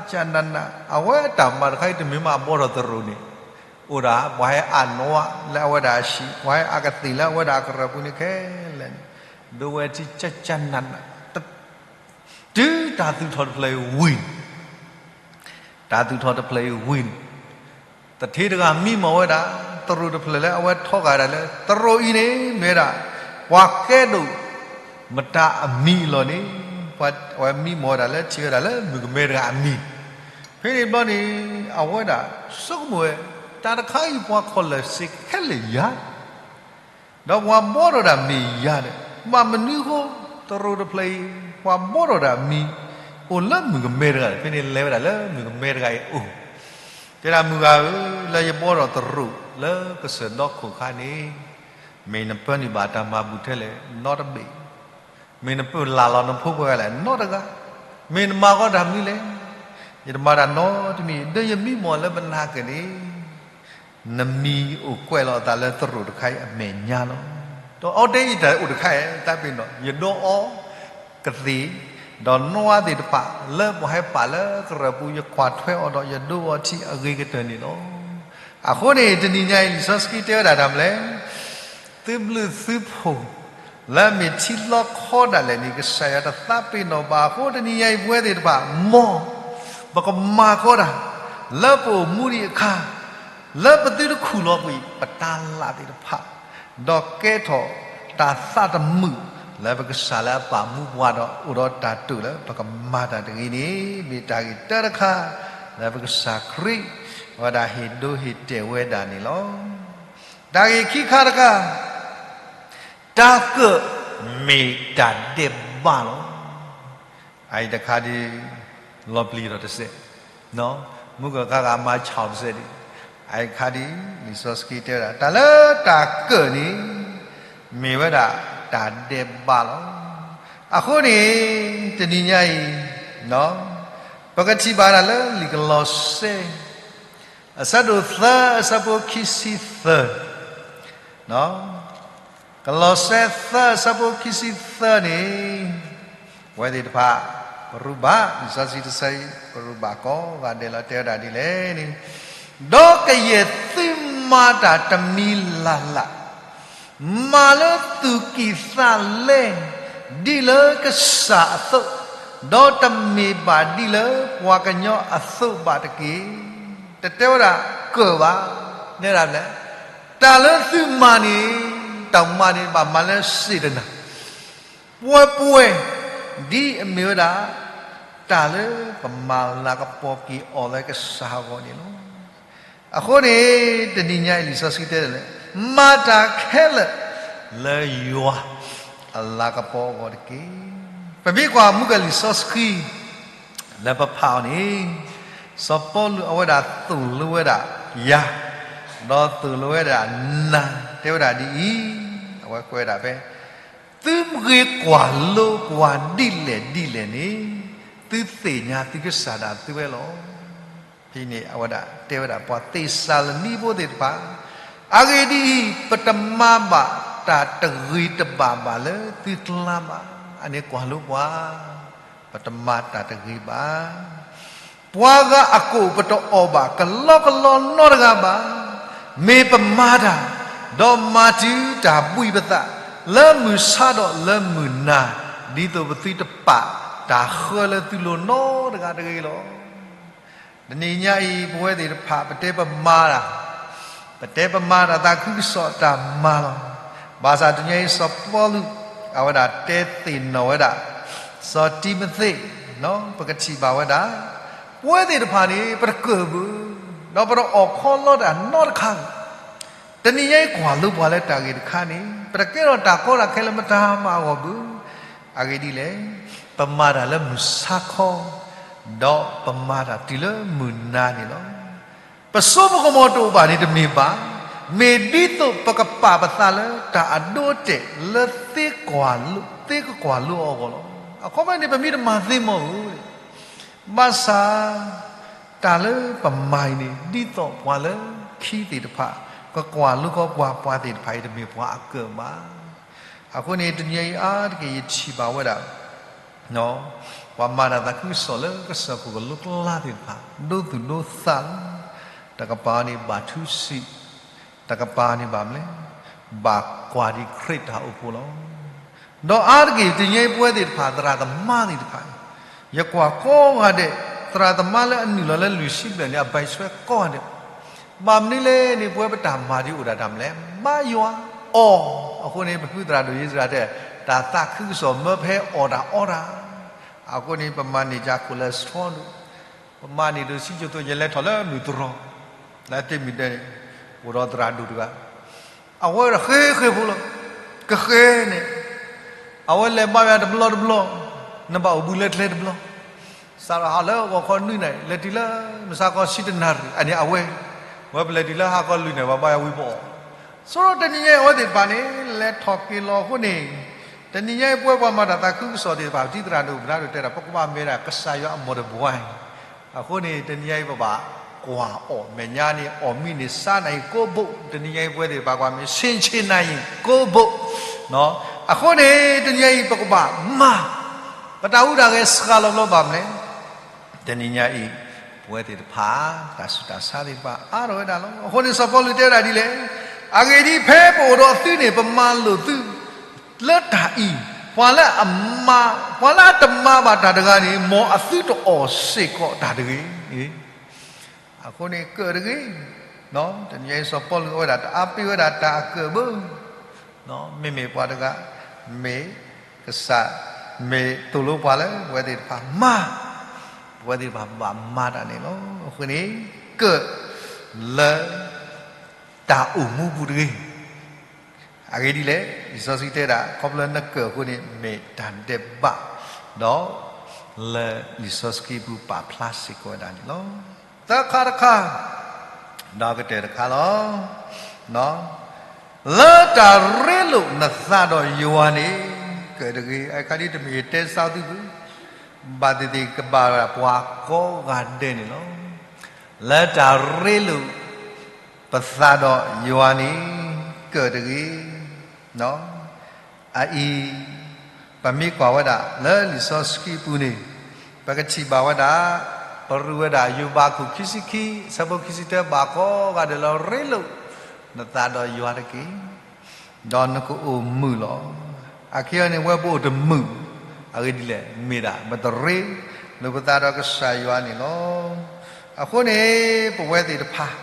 ကၢ်နးနး, အဝဲအတၢ်မၤတခါအံၤတမ့ၢ်မးအဘီထီၣ်သရူးန့ၣ်, အိၣ်ဒၣ်ပှၤဟဲအးနွါလၢအဝဲဒၣ်အဟံၣ်, ပှၤဟဲအးကသ့ၣ်လၢအဝဲဒၣ်အကရၢၢ်ပူၤန့ၣ်ခဲလၢာ်န့ၣ်, ဒိးဝဲထံကၢ်ကၢ်နးနး, တုၤတၢ်သူၣ်ထီၣ်တဖျၢၣ်အံၤဝံၤ တၢ်သူၣ်ထီၣ်တဖျၢၣ်အံၤဝံၤန့ၣ်, သထ့တဂၤမံမီၢ်ဝဲဒၣ်, သရူးတဖျၢၣ်လၢအဝဲထီဃာ်ဒၣ်လၢ သရူးအံၤန့ၣ်မ့ၢ်ဝဲဒၣ် ပှၤကဲဒိၣ်မတၤအမံၤအလီၢ်န့ၣ်, အဝဲမံမီၢ်ဝဲဒၣ်လၢထံၣ်ဝဲဒၣ်လၢမုၣ်ကမဲတဂၤအမံၤ, ဖဲန့ၣ်ဘျီန့ၣ် အဝဲဒၣ်ဆိကမိၣ်ဝဲ, တၢ်တခါအံၤပှၤခီၣ်လၢာ်စ့ၢ်ကီးခဲလၢာ်ယၤ ဒီးပှၤဘီထီၣ်ဒၣ်မ့ၢ်ယၤဒီး, ဘၣ်မနုၤအဃိ သရူးတဖျၢၣ်အံၤ ပှၤဘီထီၣ်ဒၣ်မံၤ အိၣ်လၢမုၣ်ကမဲတဂၤန့ၣ်, ဖဲန့ၣ်လဲၤဝဲဒၣ်လၢမုၣ်ကမဲတဂၤအံၤအအိၣ်, တဲဒၣ်မုၢ်ဂၤဧၢ, လၢယဘီထီၣ်သရူးလၢကစၢၢ်ဒီခိၣ်ခါန့ၣ်, မ့ၢ်နပၢနုာ်ဘၣ်တၢ်မၤဘူၣ်ထဲလဲၣ်နီတဘ့ၣ် မ့ၢ်နပၢလၢ်လီၤနဖိပှဲၤဂၤလဲၣ်နီတဂၤ, မ့ၢ်နမၤဃီတၢ်မနုၤလဲၣ်, ယတမၤတၢ်နီတမံၤ, ဒီးယမံမီၢ်လၢပနၢ်က့န့ၣ်, နမံၤအိၣ်ကွဲးလီၤအသးလၢသရူးတခါအံၤအမဲာ်ညါလီၤ. ဒီးအီတဲအံၤတၢ်အိၣ်တခါ, သးပ့ၤနီၣ် ယဒိးအီကသ့ၣ်, ဒီးနွါသ့ၣ်တဖၣ်လၢပှၤဟဲပာ်လၢကရၢၢ်ပူၤ ယကွၢ်ထွဲအီၤဒီးယဒိးအီထံအဂ့ၤကတၢၢ်န့ၣ်လီၤ. အဃိန့ၣ် တနံၤညါအံၤ လံာ်စီဆှံတဲဝဲဒၣ်တၢ်မနုၤလဲၣ်, သုဘျုးသုဖှိၣ် လၢအမ့ၢ်ထံလီခီဒၣ်လဲာ်န့ၣ် ကစၢ်ယွၤတသးပ့ၤနီၣ်ဘၣ်အဃိ တနံၤညါအံၤပဝဲသ့ၣ်တဖၣ် မ်ပကမၤဃီတၢ် လၢပအိၣ်မူဒံးအခါ လၢပသုတခူၣ်လီၤကွံာ် ပတၢ်လၢ်သ့ၣ်တဖၣ် ဒီးကဲထီၣ်တၢ်သးတမုာ် လၢပကစၢ်လၢအပာ်မူပှၤဒီး အိၣ်ဒီးတၢ်တိာ်လၢပကမၤတၢ်တဂ့ၤန့ၣ် မ့ၢ်တၢ်ဂ့ၢ်တၢတခါ လၢပကစၢ်ခရံာ် ဝဲဒၣ်ဟ့ၣ်ဒိဟ့ၣ်တဲာ်ဝဲဒၣ်န့ၣ်လီၤ. တၢ်ဂ့ၢ်ခံခါတခါ, တၢ်ကၢၣ်မ့ၢ်တၢ်ဒဲးဘးလီၤ. အအံၤတခါဒ် လီၤပျံၤဒီးတစဲး, မုၢ်ကခါဂၤမၤဆီၣ်တစဲးဒ်, အအံၤတခါဒ် လံာ်စီဆှံတဲဝဲဒၣ် တၢ်လၢတၢ်ကၢၣ်န့ၣ် မ့ၢ်ဝဲဒၣ်တၢ်ဒဲးဘးလီၤ. အဃိန့ၣ် တနံၤညါအံၤ ပကထံၣ်ဘၣ်ဒၣ်လၢလံာ်ကလီးစဲ အဆၢဒိၣ်သၢ အဆၢဖိခံဆံသၢ, ကလီးစဲသၢ အဆၢဖိခံဆံသၢန့ၣ်, ပဝဲသ့ၣ်တဖၣ် ပရူးဘၣ် လံာ်စီဆှံတဆၢအံၤ ပရူးဘၣ်ကိးဂၤဒဲးလီၤ. တဲဝဲဒၣ်ဒ်လဲၣ်န့ၣ်, ဒီးကယဲၢ်သုမၤတၢ်တမံၤလၢ်လၢ် မၤလၢသူၣ်ကံၢ်သးလဲ ဒ်လၢကစၢ်အသိး, ဒီးတမ့ၢ်ဘၣ်ဒ်လၢပှၤကညီအသိးဘၣ်တက့ၢ်. တတဲဝဲဒၣ်ကၢၣ်ဘၣ်, နဲဒၣ်လဲၣ်, တၢ်လၢသုမၤန့ၣ်, တၢ်မၤန့ၣ် ဘၣ်မၤလၢစ့ၣ်တနၢ် ပှဲၤပှဲၤ, ဒ်အမ့ၢ်ဝဲဒၣ် တၢ်လၢပမၤလၤကပီၤက့ၤအီၤလၢကစၢ်အဂီၢ်န့ၣ်လီၤ. အဃိန့ၣ် တနံၤညါအံၤလံာ်စီဆှံတဲဒ်လဲၣ်, မၤတၢ်ခဲလၢာ်လၢယွၤအလၤကပီၤအဂီၢ်တက့ၢ်. ပမ့ၢ်ကွၢ်မုၢ်ကလံာ်စီဆှံ လၢပဖးအီၤန့ၣ်, စီၤပီလူးအဝဲဒၣ်သိၣ်လိဝဲဒၣ်ယၤ, ဒီးသိၣ်လိဝဲဒၣ်နၤ, တဲဝဲဒၣ်ဒ်အံၤ, အဝဲကွဲးဒၣ်ဖဲ သုမ့ၢ်ကွၢ်လိပှၤဒ်လဲၣ်ဒ်လဲၣ်န့ၣ်, သုသ့ၣ်ညါသုကစၢ်ဒၣ်သုဝဲလီၤ. ဖဲန့ၣ်အဝဲဒၣ်တဲဝဲဒၣ်ပှၤသ့းစၤလနံဖိသ့ၣ်တဖၣ်, အဂ့ၢ်ဒ်အံၤ, ပတမၤဘၣ်တၢ်တဂ့ၤတဘၣ်ဘၣ်လၢသုကျါဘၣ်. အန့ၣ်ကွၢ်လိပှၤ, ပတမၤတၢ်တဂ့ၤဘၣ်. ပှၤဂၤအကိၣ်ပတအီၣ်ဘၣ်, ကလီကလီနီတဂၤဘၣ်. မ့ၢ်ပမၤတၢ်, ဒီးမၤတုၤတၢ်ဘှံးပသး, လၢမုၢ်ဆါဒီးလၢမုၢ်နၤ, ဒ်သိးပသုတပာ်တၢ်ဃၢလၢသုလိၤနီတဂၤတဂ့ၤလီၤ. တနံၤညါအံၤ ပဝဲသ့ၣ်တဖၣ် ပတဲပမၤတၢ်, ပတဲပမၤတၢ်သးခုကစီၣ်တၢ်မၤလီၤ. ဘၣ်ဆၣ်တနံၤညါအံၤ စီၤပီလူး အဝဲဒၣ်တဲသ့ၣ်နီၣ်ဝဲဒၣ် စီၤတံၤမသ့း, ပကထံၣ်ဘၣ်ဝဲဒၣ် ပဝဲသ့ၣ်တဖၣ်န့ၣ် ပတကၢၣ်ဘၣ်, ဒီးပတအီၣ်ခီလီတၢ်နီတခါဘၣ်. တနံၤညါအံၤကွၢ်လိပှၤလၢတၢ်ဂ့ၢ်တခါန့ၣ် ပတကဲထီၣ်တၢ်ကီတၢ်ခဲလၢမတၤမၤအဂီၢ်ဘၣ်. အဂ့ၢ်ဒ်လဲၣ်, ပမၤတၢ်လၢမုၢ်ဆါခီ, ဒီးပမၤတၢ်တုၤလၢမုၢ်နၤန့ၣ်လီၤ. ပစိပကမီၤတအိၣ်ဘၣ်န့ၣ်တမ့ၢ်ဘၣ်, မ့ၢ်ဒ်သိးပကပာ်ပသးလၢတၢ်အဒိအတဲာ်လၢသ့ကွၢ်လိ, သ့ကကွၢ်လိအဂီၢ်လီၤ. အခီပညီန့ၣ် ပမ့ၢ်တမၤသ့မီၢ်ဧိၤ ဘၣ်ဆၣ် တၢ်လၢပမၤအံၤန့ၣ် ဒ်သိးပှၤလၢခံသ့ၣ်တဖၣ် ကကွၢ်လိဃီပှၤ, ပှၤသ့ၣ်တဖၣ်အံၤတမ့ၢ်ပှၤအကၢၣ်ဘၣ်. အဃိန့ၣ် တနံၤအံၤအါတက့ၢ်ယထံၣ်ဘၣ်ဝဲဒၣ် ပှၤမၤတၢ်သးခုကစီၣ်လၢကစၢၢ်ခိၣ်ကလိကျါသ့ၣ်တဖၣ် ဒိသူၣ်ဒိသးလီၤ. တကပၤန့ၣ်ဘၣ်ထူစံး, တကပၤန့ၣ်ဘၣ်မနုၤလဲၣ်, ဘၣ်ကွၢ်ဒံးခရံာ်တၢ်အိၣ်ဖှိၣ်လီၤ. ဒီးအါတက့ၢ် တနံၤအံၤပဝဲသ့ၣ်တဖၣ် သရၣ်သမါသ့ၣ်တဖၣ်, ယကွၢ်ကိးဂၤဒဲး, သရၣ်သမါလၢအနုာ်လီၤလၢလွံၢ်ဆံဘျဲၣ်န့ၣ် အဘၣ်ဆွဲကိးဂၤဒဲး. ဘၣ်မနုၤလဲၣ်န့ၣ် ပဝဲပတၢ်မၤဒ်အိၣ်ဒၣ်တၢ်မနုၤလဲၣ်, မၤယွၤအီၣ်. အဃိန့ၣ် ပဖုသရၣ်ဒိၣ်ယ့စရၤတဲ, တၢ်သးခုကစီၣ်မၢဖဲအီၣ်တၢ်အီတၢ်. အဃိန့ၣ် ပမၤန့ၢ်ကၢ်ခိၣ်လၢအဆှီဒိၣ်, ပမၤန့ၢ်ဒိၣ်ဆံကၠိသိး ယလဲၤထီၣ်လၢမုၢ်တြီၤ, လၢတ့ၢ်မုၢ်ဒဲးန့ၣ်, အိၣ်ဒီးသရၣ်ဒိၣ်တဂၤ အဝဲဒီးဃဲဃဲဖိလီၤ, ကဃဲန့ၣ်, အဝဲလဲၤဘါယွၤတဘျီတဘျီ, နဘၣ်အိၣ်ဘှံးလၢကျဲတဘျီ, စးထီၣ်ဟးလၢဂီၤခီနွံနၣ်ရံၣ် လဲၤတုၤလၢမုၢ်ဆါခီဆံတနၣ်ရံၣ် အန့ၣ်အဝဲ, ဝဲပလဲၤတုၤလၢဟါခီလွံၢ်နၣ်ရံၣ် ပှၤဘါယွၤဝံၤပအီၣ်, ဆိဒီးတနံၤညါအံၤအဝဲသ့ၣ်တဖၣ်န့ၣ် လဲၤထီၣ်က့ၤလီၤအဃိန့ၣ်, တနံၤညါအံၤပဝဲပှၤမၤတၢ်သးခုကစီၣ်သ့ၣ်တဖၣ် ပထံၣ်သရၣ်ဒိၣ်ပှၤဒိၣ်တဲဒၣ် ပကဘၣ်မ့ၢ်ဒၣ်ကစၢ်ယွၤအမိၢ်တဘှါ အဃိန့ၣ် တနံၤညါအံၤပဘၣ်ကွၢ်အီၣ် မဲာ်ညါန့ၣ် အီၣ်မံန့ၣ် ဆါနၣ်ရံၣ်ကိးဘိ, တနံၤညါအံၤပဝဲသ့ၣ်တဖၣ်ကွၢ်မ့ၢ် ဆ့ဆ့နၣ်ရံၣ်ကိးဘိ, အဃိန့ၣ် တနံၤညါအံၤပကဘၣ်မၤ ပတၢ်ဟူးတၢ်ဂဲၤစှၤလီၤဘျီဘၣ်မနုၤလဲၣ်, တနံၤညါအံၤ ပဝဲသ့ၣ်တဖၣ် တၢ်ဆူးတၢ်ဆါသ့ၣ်တဖၣ်အါထီၣ်ဝဲဒၣ်လီၤ. အဃိန့ၣ် စီၤပီလူးတဲဝဲဒၣ်ဒ်လဲၣ်, အဂ့ၢ်ဒ်အံၤ ဖဲပအိၣ်ဒီးသုန့ၣ် ပမၤလိာ်သု လၢတၢ်အံၤ, ပှၤလၢအမၤ, ပှၤလၢအတမၤဘၣ်တၢ်တဂၤန့ၣ် မ်အသုတအီၣ်စ့ၢ်ကီးတၢ်တဂ့ၤ. အဃိန့ၣ်ကၢၣ်တဂ့ၤ, တနံၤညါအံၤစီၤပီလူးအဝဲဒၣ်တအါပ့ၤဝဲဒၣ်တၢ်အကၢၣ်ဘၣ်, မ့မ့ၢ်ပှၤတဂၤ, မ့ၢ်ကစၢ်, မ့ၢ်သိၣ်လိပှၤလၢပဝဲသ့ၣ်တဖၣ်မၤ, ပဝဲသ့ၣ်တဖၣ်ဘၣ်မၤတၢ်န့ၣ်လီၤ. အဃိန့ၣ် ကၢၣ် လၢတၢ်အိၣ်မူပူၤတဂ့ၤ. အဂ့ၢ်ဒ်လဲၣ်, လံာ်စီဆှံတဲဒၣ် ခီဖျိလၢနကၢၣ်အဃိန့ၣ် မ့ၢ်တၢ်ဒဲးဘး, ဒီးလၢလံာ်စီဆှံပူၤပာ်ဖျါစ့ၢ်ကီးဝဲဒၣ်န့ၣ်လီၤ. သၢခါတခါ, ဒီးကတၢၢ်တခါလီၤ. လၢတၢ်ရ့လိာ်နသးဒီးယွၤန့ၣ် ကၢၣ်တဂ့ၤ. အခါဒ်တမ့ၢ်ယတဲစးသုပူၤ, ဘၣ်သ့ၣ်သ့ၣ်ကဘၣ်ပှၤကိးဂၤဒဲးန့ၣ်လီၤ. လၢတၢ်ရ့လိာ်ပသးဒီးယွၤန့ၣ် ကၢၣ်တဂ့ၤ. အအံၤ, ပမ့ၢ်ကွၢ်ဝဲဒၣ်လၢလံာ်စီဆှံပူၤန့ၣ်, ပကထံၣ်ဘၣ်ဝဲဒၣ်, ပရူးဝဲဒၣ်ယိၤဘးခိၣ်ခံဆံခံ, ဆၢဖိခံဆံတၢ ဘၣ်ကိးဂၤဒဲးလၢ ရ့လိာ်နသးဒီးယွၤတက့ၢ်, ဒီးနကအိၣ်မုာ်လီၤ. အခဲအံၤန့ၣ် ဝဲပအိၣ်တမုာ်, အဂ့ၢ်ဒ်လဲၣ်, မ့ၢ်ဒၣ်ပတရ့လိာ်ပသးဒီးကစၢ်ယွၤန့ၣ်လီၤ. အဃိန့ၣ်, ပဝဲသ့ၣ်တဖၣ်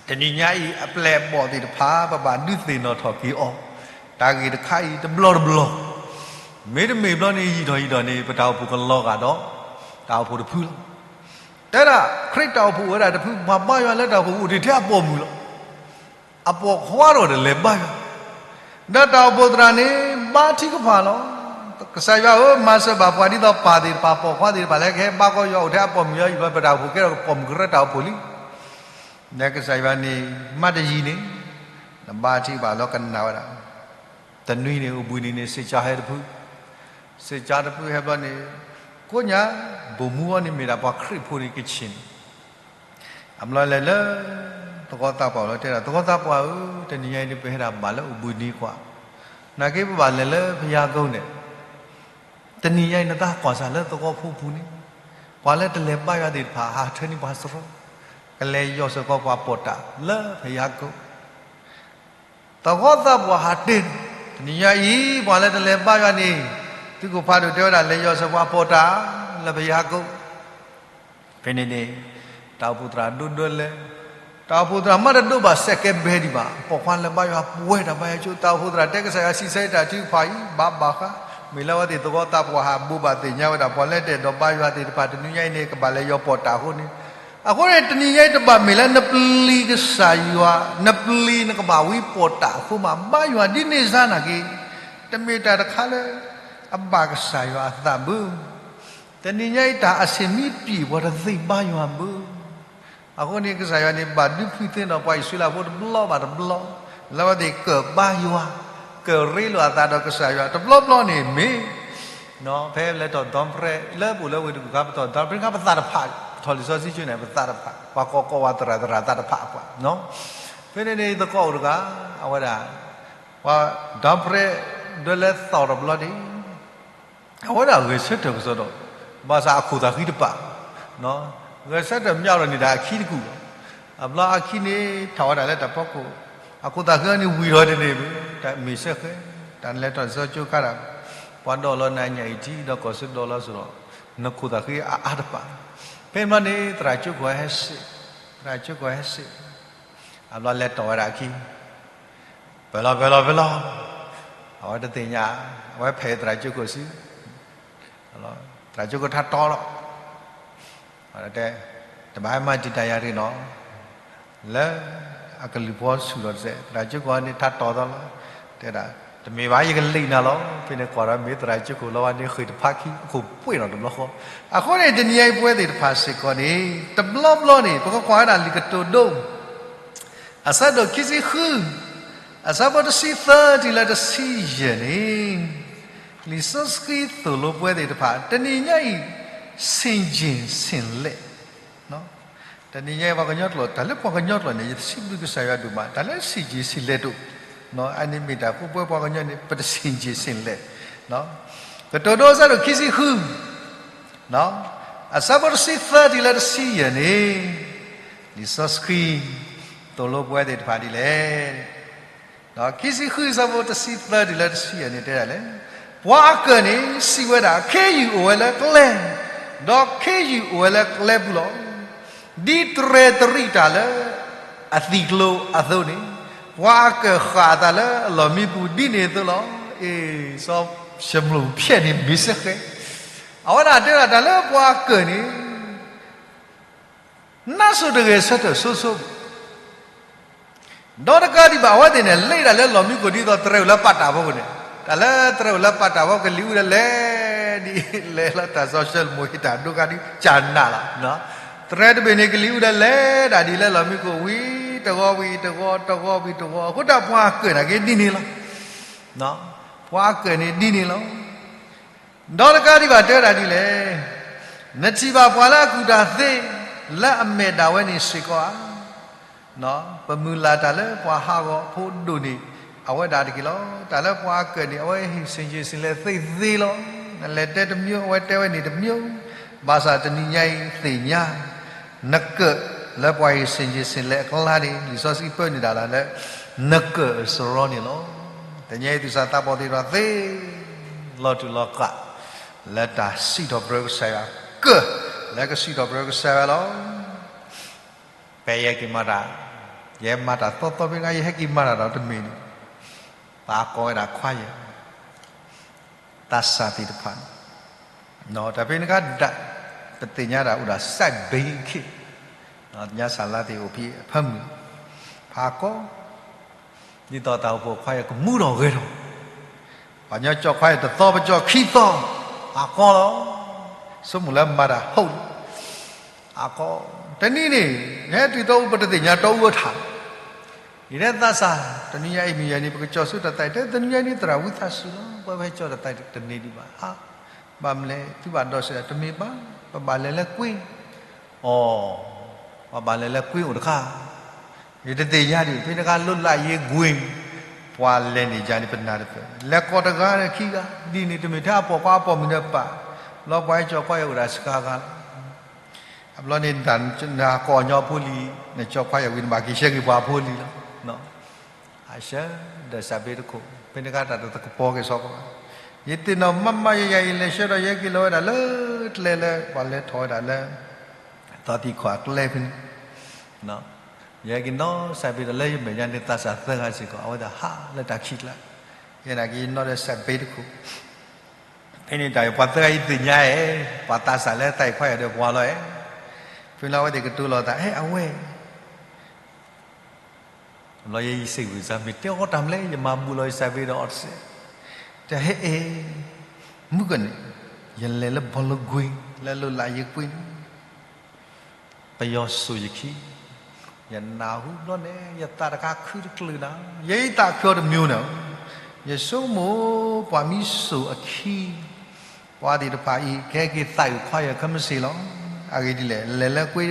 တနံၤညါအံၤ အပျဲၢ်အဘီၣ်သ့ၣ်တဖၣ် ပဘၣ်ဒုးသ့ၣ်နီၣ်ထီၣ်က့ၤအီၤ, တၢ်ဂ့ၢ်တခါအံၤတဘျီတဘျီ, မ့တမ့ၢ်ဘျီန့ၣ် ယံာ်ထီၣ်ယံာ်ထီၣ်န့ၣ် ပတၢ်အိၣ်ဖှိၣ်ကလီၤဂာ်ဒီး တၢ်အိၣ်ဖှိၣ်တဖုလီၤ. တဲဒၣ် ခရံာ်တၢ်အိၣ်ဖှိၣ်အိၣ်ဝဲဒၣ်တဖု ပှၤဘါယွၤလၢတၢ်အိၣ်ဖှိၣ်အိၣ်တ့ၢ်ထဲအပိာ်မုၣ်လီၤ. အပိာ်ခွါဒီးတလဲၤဘါယွၤ, ဒီးတၢ်အိၣ်ဖှိၣ်သရၣ်န့ၣ် ဘါထုကဖၣ်လီၤ. ကစၢ်ယွၤဧၢ, မၤစၢၤဘၣ်ပှၤဒ်သိးပၢ်သ့ၣ်တဖၣ် ပိာ်ခွါသ့ၣ်တဖၣ်လၢကဟဲဘါကီယွၤအိၣ်ထဲအပိာ်မုၣ်လီၤ. ယံာ်ဘျီပတၢ်အိၣ်ဖှိၣ်ကဲထီၣ်ပိာ်မုၣ်ကရၢတၢ်အိၣ်ဖှိၣ်လံ. ဒီးကစၢ်ယွၤန့ၣ် မၤတယံၤန့ၣ်, နဘါထုကဖၣ်လီၤကနၣ်ဝဲဒၣ်. တနွံန့ၣ် အိၣ်ဘှံးနံၤန့ၣ် စ့ၢ်ကီးဟဲတဖု, စ့ၢ်ကီးတဖုဟဲဘျီန့ၣ်, ကိးညါ, ဘိၣ်မူအီၤန့ၣ်မ့ၢ်ဒၣ်ပှၤခရံာ်ဖိန့ၣ်ကဆ့ၣ်န့ၣ် အဘျီလဲၤလၢ သဝီသးပှၢ်လီၤ တဲဒၣ် သဝီသးပှၢ်ဧၢ, တနံၤညါအံၤန့ၣ် ပဟဲဒၣ်ဘၣ်လၢအိၣ်ဘှံးနံၤကွၢ်, နာ်က့ပဘၣ်လဲၤလၢဘုရားကုန်းန့ၣ်, တနံၤညါအံၤ နတၢ်ကွၢ်ဆၣ်လၢသဝီဖိပူၤန့ၣ်, ပှၤလၢတလဲၤဘါယွၤသ့ၣ်တဖၣ် ဟးထၢန့ၢ်ပှၤစရီ, ကလဲၤယီၢ်စ့ၢ်ကီးပှၤပိာ်တၢ်လၢဘုရားကုန်း သဝီသးပှၢ်ဟးတဲန့ၣ်, တနံၤညါအံၤ ပှၤလၢတလဲၤဘါယွၤန့ၣ်, သုးခိၣ်ဖးဒိၣ်တဲဝဲဒၣ် လဲၤယီၢ်စ့ၢ်ပှၤပိာ်တၢ်လၢဘုရားကုန်း, ဖဲန့ၣ်န့ၣ်, တၢ်အိၣ်ဖှိၣ်သရၣ်ဒိဒိလဲၤ, တၢ်အိၣ်ဖှိၣ်သရၣ်မးတဒိဘၣ်စဲးကဲဘဲဒံးဘၣ်, ပိာ်ခွါလၢဘါယွၤပှဲၤတၢ်ဘါယွၤကၠိ, တၢ်အိၣ်ဖှိၣ်သရၣ်တဲကစၢ်ယွၤစံးဆၢတၢ်ထုကဖၣ်အံၤ ဘၣ်ဘၣ်ဃး, မ့ၢ်လၢအဝဲသ့ၣ်သဝီသးပှၢ်ဟးဘိးဘၣ်သ့ၣ်ညါဝဲဒၣ် ပှၤလၢတအဲၣ်ဒိးဘါယွၤသ့ၣ်တဖၣ် တနံၤညါအံၤန့ၣ် ကဘၣ်လဲၤယီၢ်ပိာ်တၢ်အဃိန့ၣ်, အဃိန့ၣ် တနံၤညါအံၤ တဘၣ်မ့ၢ်လၢနပျံၤကစၢ်ယွၤ, နပျံၤနကဘၣ်ဝံပိာ်တၢ်အဃိမး, ဘါယွၤဒ်န့ၣ်စ့ၢ်နာ်က့, တမ့ၢ်တၢ်တခါလၢ အဘၣ်ကစၢ်ယွၤအသးဘၣ်. တနံၤညါအံၤ တၢ်အဆ့ၣ်မံပျံၤ ပှၤတသ့ဘါယွၤဘၣ်. အဃိန့ၣ် ကစၢ်ယွၤန့ၣ် ဘၣ်ဒုးဖုးသ့ၣ်နီၣ်ပှၤအံၣ်စရ့လးဖိတဘျီဘၣ်တဘျီ, လၢအဝဲသ့ၣ်ကၢၣ်ဘါယွၤ, ကၢၣ်ရ့လိာ်အသးဒီးကစၢ်ယွၤ တဘျီဘျီန့ၣ်မ့ၢ် ဖဲလဲၤထီၣ်ဒီပြဲး လၢပအိၣ်လၢဝ့ၢ်တကူၣ်ခါ ပထီၣ်ဒီပြဲးခါ ပသးတဖး, ပထီၣ်လံာ်စီဆှံကၠိန့ၣ် ပသးတဖး, ပှၤကိးကိးဝဲသရၣ်သရၣ်သးတဖးပှၤ, ဖဲန့ၣ်န့ၣ် သကိးအိၣ်တဂၤ, အဝဲဒၣ်, ပှၤဒီပြဲး ဒၢလဲၤသီၣ်တဘျီန့ၣ် အဝဲဒၣ်ဂဲၤဆၢထၢၣ်ကစီဒီး, ဘၣ်ဆၣ်အခိၣ်သးဃံတပာ်, ဂဲၤဆၢထၢၣ်မးဒီးန့ၣ်ဒီးအခံတကူၣ်လီၤ. အဘျီအခံန့ၣ် ထီၣ်ဝဲဒၣ်လၢတၢ်ဖီခိၣ်, အခိၣ်သးဃံအံၤန့ၣ်ဝံၤထီၣ်တန့ၢ်ဘၣ်, တၢ်မ့ၢ်စ့ၢ်ကီး, တၢ်နလဲၤထီၣ်လံာ်စီဆှံကၠိခါဒီး, ပှၤဒိးလီၤနၤညၣ်အံၤထံ ဒီးကီၢ်စၢဒီးလီၤစ့ၢ်ဒီး, နခိၣ်သးဃံအါအါတပာ်. ဖဲမးန့ၣ် သရၣ်ကၠိခိၣ်ဟဲစံး, သရၣ်ကၠိခိၣ်ဟဲစံး, အဘျီလဲၤတီၢ်ဝဲဒၣ်အခံ ပၢၢ်လီၤ ပၢၢ်လီၤ ပၢၢ်လီၤ, အဝဲတသ့ၣ်ညါ, အဝဲဖဲးသရၣ်ကၠိခိၣ်စု, သရၣ်ကၠိခိၣ်ထါတီလီၤ. တဲ, တဘၣ်မၤတံာ်တာ်ယၤတဂ့ၤနီၤ, လၢအကလုၢ်ဖီဆူၣ်လီၤတစဲး, သရၣ်ကၠိခိၣ်န့ၣ်ထါတီသီလီၤ. တဲဒၣ်, တမ့ၢ်ဘၣ် ယကလံၣ်နၤလီၤ. ဖဲန့ၣ်ကွၢ်ဒီးမ့ၢ်သရၣ်ကၠိခိၣ်လီၤဝဲန့ၣ် ဃ့ၢ်တဖးခံ အခိၣ်ပှဲၤနီၤတဘျီဃီ. အဃိန့ၣ် တနံၤညါအံၤပဝဲသ့ၣ်တဖၣ်စ့ၢ်ကီးန့ၣ် တဘျီဘျီန့ၣ် ပကကွၢ်ဝဲဒၣ်လံာ်ကတိၤဒိ အဆၢဒိၣ်ခံဆံဃု, အဆၢဖိတဆံသၢတုၤလၢတဆံယဲၢ်န့ၣ်, လံာ်စီဆှံသိၣ်လိပဝဲသ့ၣ်တဖၣ် တနံၤညါအံၤ ဆင်ခြင်ဆင်လျင်, တနံၤညါအံၤပှၤကညီကျိာ်, တၢ်လၢပှၤကညီကျိာ်န့ၣ် ယစံးဘျုးကစၢ်ယွၤဒိၣ်မး, တၢ်လၢဆင်ခြင်ဆင်လျင်ဒိၣ်, အန့ၣ်မ့ၢ်တၢ်ပဝဲပှၤကညီန့ၣ် ပတဆင်ခြင်ဆင်လျင်. ကတိၤဒိအဆၢဒိၣ်ခံဆံဃု, အဆၢဖိတဆံသၢတုၤလၢတဆံယဲၢ်န့ၣ်, လံာ်စီဆှံသိၣ်လိပဝဲသ့ၣ်တဖၣ်ဒ်လဲၣ်. ခံဆံဃုအဆၢဖိတဆံသၢတုၤလၢတဆံယဲၢ်န့ၣ်တဲဒ်လဲၣ်, ပှၤအကၢၣ်န့ၣ်စံးဝဲဒၣ်, ခ့ယုၢ်အိၣ်ဝဲလၢကျဲ, ဒီးခ့ယုၢ်အိၣ်ဝဲလၢကျဲပူၤလီၤ. ဒ်တြဲၤတရံးတၢ်လၢအသံၣ်ကျိၤအသိးန့ၣ်, ပှၤအကၢၣ်ဃၣ်အသးလၢအလီၢ်မံပူၤဒ်န့ၣ်အသိးလီၤ. အ့, စီၤၡမူၤဖျဲၣ်န့ၣ်မ့ၢ်စ့ၢ်ကီး, အဝဲဒၣ်တဲဒၣ်တၢ်လၢပှၤအကၢၣ်န့ၣ် နါစိၤတဂဲၤဆၢထၢၣ်ဆိဆိ, ဒီးတကးဒံးဘၣ် အဝဲသ့ၣ်န့ၣ် လဲၤဒၣ်လၢလီၢ်မံခိၣ်ဒ်သိးတြဲၤအိၣ်လၢပာ်တၢ်ဖီခိၣ်န့ၣ်, တၢ်လၢတြဲၤအိၣ်လၢပာ်တၢ်ဖီ ကလံၤအူဒၣ်လဲာ်, ဒ်လဲၤလီၤတၢ်စီဆှံလၢမိၢ်ဟ့ၣ်တၢ်ဒိခါဒ်ကၢ်နးလီၤ. တြဲၤတဘ့ၣ်န့ၣ် ကလံၤအူဒၣ်လဲာ်ဒၣ်ဒ်လၢလီၢ်မံခိၣ် ဝံၤတဂီၤဝံၤတဂီၤ တဂီၤဝံၤတဂီၤ, အဃိတၢ်ပှၤကၢၣ်န့ၣ်က့ဒ်န့ၣ်လီၤ. ပှၤကၢၣ်န့ၣ်ဒ်န့ၣ်လီၤ. ဒီးတကးဒံးဘၣ်တဲဝဲဒၣ်ဒ်လဲၣ်, နထံၣ်ဘၣ်ပှၤလၢအကူၣ်တၢ်သ့ လၢအမဲာ်ဒၣ်ဝဲန့ၣ်စ့ၢ်ကီးဧါ. ပမုၢ်လၢ်တၢ်လၢပှၤဟးဂီၤဖိဒိၣ်န့ၣ် အဝဲဒၣ်တက့ၢ်လီၤ. တၢ်လၢပှၤကၢၣ်န့ၣ် အဝဲဟ့ၣ်ဆံးဆံးလဲၤသ့သ့လီၤ. နလဲၤတဲတမျိုး အဝဲတဲဝဲန့ၣ်တမျိုး, ဘၣ်ဆၣ်တနံၤညါအံၤသ့ၣ်ညါ နကၢၣ်လၢပှၤဟ့ၣ်ဆံးဆံးလဲၤအကျါန့ၣ် လံာ်စီဆှံပၢနုာ်ဒၣ်လၢ နကၢၣ်အစရီန့ၣ်လီၤ. တနံၤညါအံၤသူၣ်စၢ်သးဘီၣ်သ့ၣ်တဖၣ်သ့ လီၤတူာ်လီၤကာ် လၢတၢ်စံးထီၣ်ပတြၢၤကစၢ်ယွၤ, ကၢၣ်လၢကစံးထီၣ်ပတြၢၤကစၢ်ယွၤလီၤ. ဖဲယဟဲက့ၤမၤတၢ်, ယဟဲမၤတၢ်သီသီဖဲန့ၣ် ယဟဲက့ၤမၤတၢ်ဒီးတမ့ၢ်န့ၣ် ပှၤကိးဝဲဒၣ် choir သးစၢ်သ့ၣ်တဖၣ်န့ၣ်, တၢ်ဖဲန့ၣ်ကဒၣ် ပသ့ၣ်ညါဒၣ်အိၣ်ဒီး side band ခံ, သ့ၣ်ညါစၢ်လါသ့ၣ်အိၣ်ဖဲအဖၢမုၢ်, ဖးကီ, ဒ်သိးတၢ်အိၣ်ဖှိၣ် choir ကမူထီၣ်ဂဲၤထီၣ်, ပှၤကညီကၠီၣ် choir တသီ ပကၠီၣ်ခံသီ, ဖးကီလီၤ. ဆိကမိၣ်လၢမၤတၢ် holy အကီ, တနံၤန့ၣ် ဟဲတုၤတီအူ ပတသ့ၣ်ညါတီအူအထး, ယတဲသးစၢ် တနံၤညါအံၤမုၢ်ယဲၢ်န့ၣ် ပကကၠီၣ်ဆူတၢ်သးအံၤ တဲတနံၤညါအံၤန့ၣ် သရၣ်ဝံသးစူၤလီၤ ပဝဲဟဲကၠီၣ်တၢ်သးအံၤတန့ၢ်ဒံးဘၣ်, ဘၣ်မနုၤလဲၣ် သုဘၣ်ဒီးစံးဒၣ် တမ့ၢ်ဘၣ်, ပဘၣ်လဲၤလၢကွ့, အိ, ပဘၣ်လဲၤလၢကွ့အိၣ်တခါ ယတသ့ၣ်ညါဒံး ဖဲန့ၣ်အခါလၢလၢယ့ကွ့, ပှၤလဲၤန့ၢ်ယၤန့ၣ် ပနၢ်တပၢၢ် လဲၤကိးတဂၤဒီးခံဂၤ, ဒ်န့ၣ်တမ့ၢ်ထဲအပိာ်ခွါအပိာ်မုၣ်ဒီးပာ်, လီၤပှၤဟဲကၠီၣ် choir အိၣ်ဒၣ်ဆှါဂၤလီၤ. အဘျီန့ၣ် နကိးညီဖိလံၤ, နကၠီၣ် choir ဝံၤ နဘၣ်က့ၤဆှၢက့ၤပှၤဖိလံၤလီၤ. အဆၢ, ဒီးစးဘ့တခိၣ် ဖဲန့ၣ်အခါတၢ်တသကပီၤက့ၤစီၤပၤ, ယသ့ၣ်နီၣ်မးမး ယၤယၤ ယလဲၤဆှၢဒီး ယဟဲက့ၤလီၤဝဲဒၣ်လၢကျဲလၢ ပှၤလဲၤထီၣ်ဝဲဒၣ်လၢ သီသံၣ်ခီၣ်အကျဲဖဲန့ၣ်, ယဟဲက့ၤနီၣ်စးဘ့ဒီး လၢယမဲာ်ညါန့ၣ် သးစၢ်သၢဂၤစ့ၢ်ကီး အဝဲသ့ၣ်ဟးလၢတၢ်ခံးကျါ, ယဲဒၣ်က့ၤယနီၣ်ဒီးစးဘ့တခိၣ်, ဖဲန့ၣ်တၢ်ပှၤသၢဂၤအံၤသ့ၣ်ညါဧါ, ပှၤသးစၢ်လၢသးအံၤ choir ဒီးပှၤလီၤဧါ, ဖဲလၢအဝဲသ့ၣ်ကတိၤလီၤသး ဟဲအဝဲ ဘျီယဲယစံးဝံၤစၢ် မ့ၢ်တဲအီၤတၢ်မနုၤလဲၣ် ယမၤဘူးလီၤယစးဘ့ဒီးအီၤတစဲး, တၢ်ဟဲအံၤ, မုၢ်ကန့ၣ်, ယလဲၤလၢဘီလၢကွ့ လၢလၢလၢယ့ကွ့န့ၣ်, ပယီၤစိာ်ယခံ, ယနၢ်ဟူဘျီန့ၣ် ယသးတခါခုတကျုာ်နၤ, ယဲယသးခုအီၤတမံၤန့ၣ်, ယဆိကမိၣ် ပှၤမ့ၢ်စိာ်အခံ ပှၤသ့ၣ်တဖၣ်အံၤ ကဟဲက့ၤသးအုး choir ခဲမုၢ်ဆ့ၣ်လီၤ. အဂ့ၢ်ဒ်လဲၣ် လဲၤလၢကွ့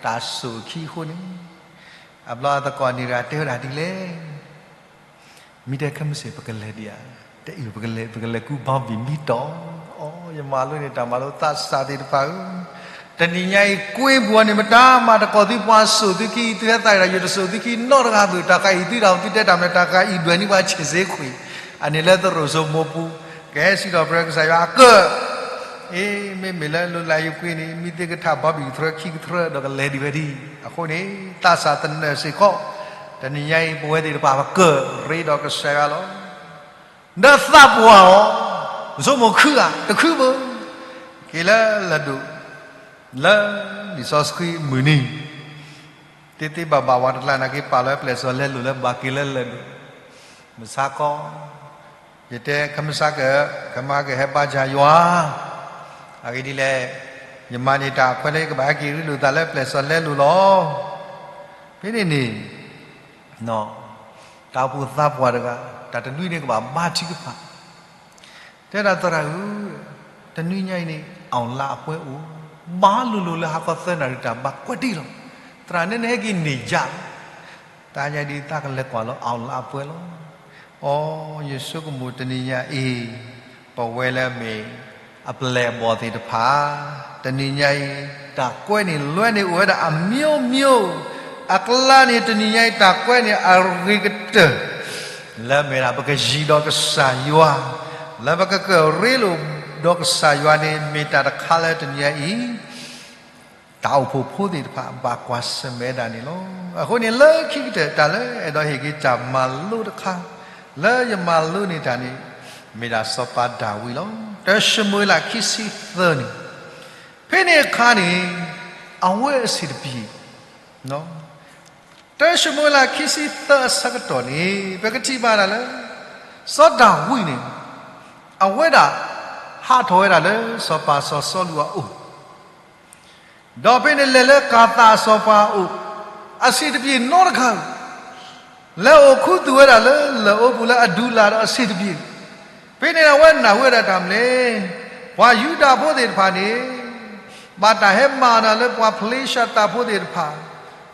တၢ်စိာ်အခံအဃိန့ၣ်, အဘျီသကိးန့ၣ်တဂၤတဲဝဲဒၣ်ဒ်လဲၣ်, မ့ၢ်တဲခဲမုၢ်ဆ့ၣ် ပကလဲၤဒံးဧါ, တဲအံၤ ပကလဲၤ ပကလဲၤကူဘီဘံၣ်မံတီၤ, အိ ယမၤလိန့ၣ် တၢ်မၤလိသးစၢ်သ့ၣ်တဖၣ်ဧၢ, တနံၤညါအံၤ ကွ့ပူၤန့ၣ် မတၤမၤတကိးသု ပှၤစိာ်သုခံ သုဟဲသးအုးဒီး ယတစိာ်သုခံနီတဂၤဘၣ်, တၢ်ဃၤအံၤသုတၢ် သုတဲတၢ်မနုၤ တၢ်ဃၤအံၤဒွဲၣ်န့ၢ်ပှၤဆံးစ့ခွံ, အန့ၣ်လၢသရိာ်စိမိၢ်ပူၤ, ကဟဲစံးထီၣ်ပတြၢၤကစၢ်ယွၤအကၢၣ်, အ့ မ့မ့ၢ်လၢလၢလၢယ့ကွ့န့ၣ် မ့ၢ်သ့ၣ်ကထၣ်ဘီဘံၣ်ကထြၢခံကထြၢ ဒီးကလဲၤဒံးဝဲဒၣ်, အဃိန့ၣ် သးစၢ်သနၢၣ်စ့ၢ်ကီး, တနံၤညါအံၤ ပဝဲသ့ၣ်တဖၣ်ပကၢၣ်ရ့ဒီးကစၢ်ယွၤလီၤ. ဒီးသးပှၢ်အီၤ, ဆိကမိၣ်ခုဧါ, တခုဘၣ်, က့ၤလၢလၢၢ်ဒိၣ်, လၢလံာ်စီဆှံမုၢ်နံၤ, သ့သ့ဘၣ်ဘၣ်ဝဲတကျါန့ၣ် က့ၤပာ်လီၤဝဲပျဲၢ်စီၤလဲလိာ်လၢ ဘၣ်က့ၤလၢလၢၢ်ဒိၣ်, မုၢ်ဆါခီ, ယတဲခဲမုၢ်ဆါကၢၣ် ကမၤကဟဲဘါစၢ်ယွၤ, အဂ့ၢ်ဒ်လဲၣ်, ယမၤန့ၢ်တၢ်အခွဲးလၢ ယကဘၣ်ဟဲက့ၤရ့လိာ်သးလၢပျဲၢ်စီၤလဲလိာ်လီၤ. ဖဲန့ၣ်န့ၣ် တၢ်အိၣ်ဖှိၣ်သးပှၢ်တဂၤ တၢ်တနွံန့ၣ်ကဘၣ်ဘါထုကဖၣ်, တဲဒၣ်သရၣ်ဧၢ, တနွံညါအံၤန့ၣ် အောင်လအပွဲအိၣ်, ဘါလိၤလိၤလၢဟါခီသၢနၣ်ရံၣ် တၢ်ဘါကွဲးတံၢ်လီၤ, သရၣ်နဲန့ၣ်ဟဲက့ၤန့ၢ်ယၤလီၤ, တနံၤညါဒ်သးကလဲၤကွၢ်လၢ အောင်လအပွဲလီၤ. အိ ယဆိကမိၣ်တနံၤညါအံၤ ပဝဲလၢမ့ၢ် အပျဲၢ်အဘီၣ်သ့ၣ်တဖၣ်, တနံၤညါအံၤ တၢ်ကွဲးန့ၣ်လွဲန့ၣ် အိၣ်ဝဲဒၣ်အမျိုးမျိုး, အကျါန့ၣ် တနံၤညါအံၤ တၢ်ကွဲးန့ၣ်အဂ့ၤကတၢၢ်, လၢမ့ၢ်ဒၣ်ပကယံၤဒီးကစၢ်ယွၤ, လၢပကကၢၣ်ရ့လိာ်ဒီးကစၢ်ယွၤန့ၣ် မ့ၢ်တၢ်တခါလၢတနံၤညါအံၤ တၢ်အိၣ်ဖှိၣ်ဖိသ့ၣ်တဖၣ် ဘၣ်ကွၢ်ဆၢၣ်မဲာ်ဒၣ်န့ၣ်လီၤ. အဃိန့ၣ် လၢခံကတၢၢ် တၢ်လၢအဲၣ်ဒိးဟ့ၣ်က့ၤတၢ်မၤလိတခါ လၢယမၤလိန့ၢ်တၢ်န့ၣ် မ့ၢ်ဒၣ်စီၤပၤဒၤဝံးလီၤ. တၢၡမူၤအ့လး ခံဆံသၢန့ၣ်, ဖဲန့ၣ်အခါန့ၣ် အဝဲအဆံးတပျ့ၤ, တၢၡမူၤအ့လးခံဆံသၢအဆၢကတီၢ်န့ၣ် ပကထံၣ်ဘၣ်ဒၣ်လၢ စီၤဒၤဝံးန့ၣ် အဝဲဒၣ် ဟးထီၣ်ဝဲဒၣ်လၢစီၤပၤစီၤစီလူးအအိၣ် ဒီးဖဲန့ၣ်လဲၤလၢကၤသးအစီၤပၤအအိၣ် အဆံးတပျ့ၤနီတဂၤဧိၤ, လဲၤအိၣ်ခူသူၣ်ဝဲဒၣ်လၢလၢၢ်အိပူၤလၢအဒူလၢ်ဒီးအဆံးတပျ့ၤ, ဖဲန့ၣ်အဝဲနၢ်ဟူဝဲဒၣ်တၢ်မနုၤလဲၣ်, ပှၤယူဒၤဖိသ့ၣ်တဖၣ်န့ၣ် ဘၣ်တၢ်ဟဲမၤနၤလၢပှၤဖလ့ၡသးဖိသ့ၣ်တဖၣ်,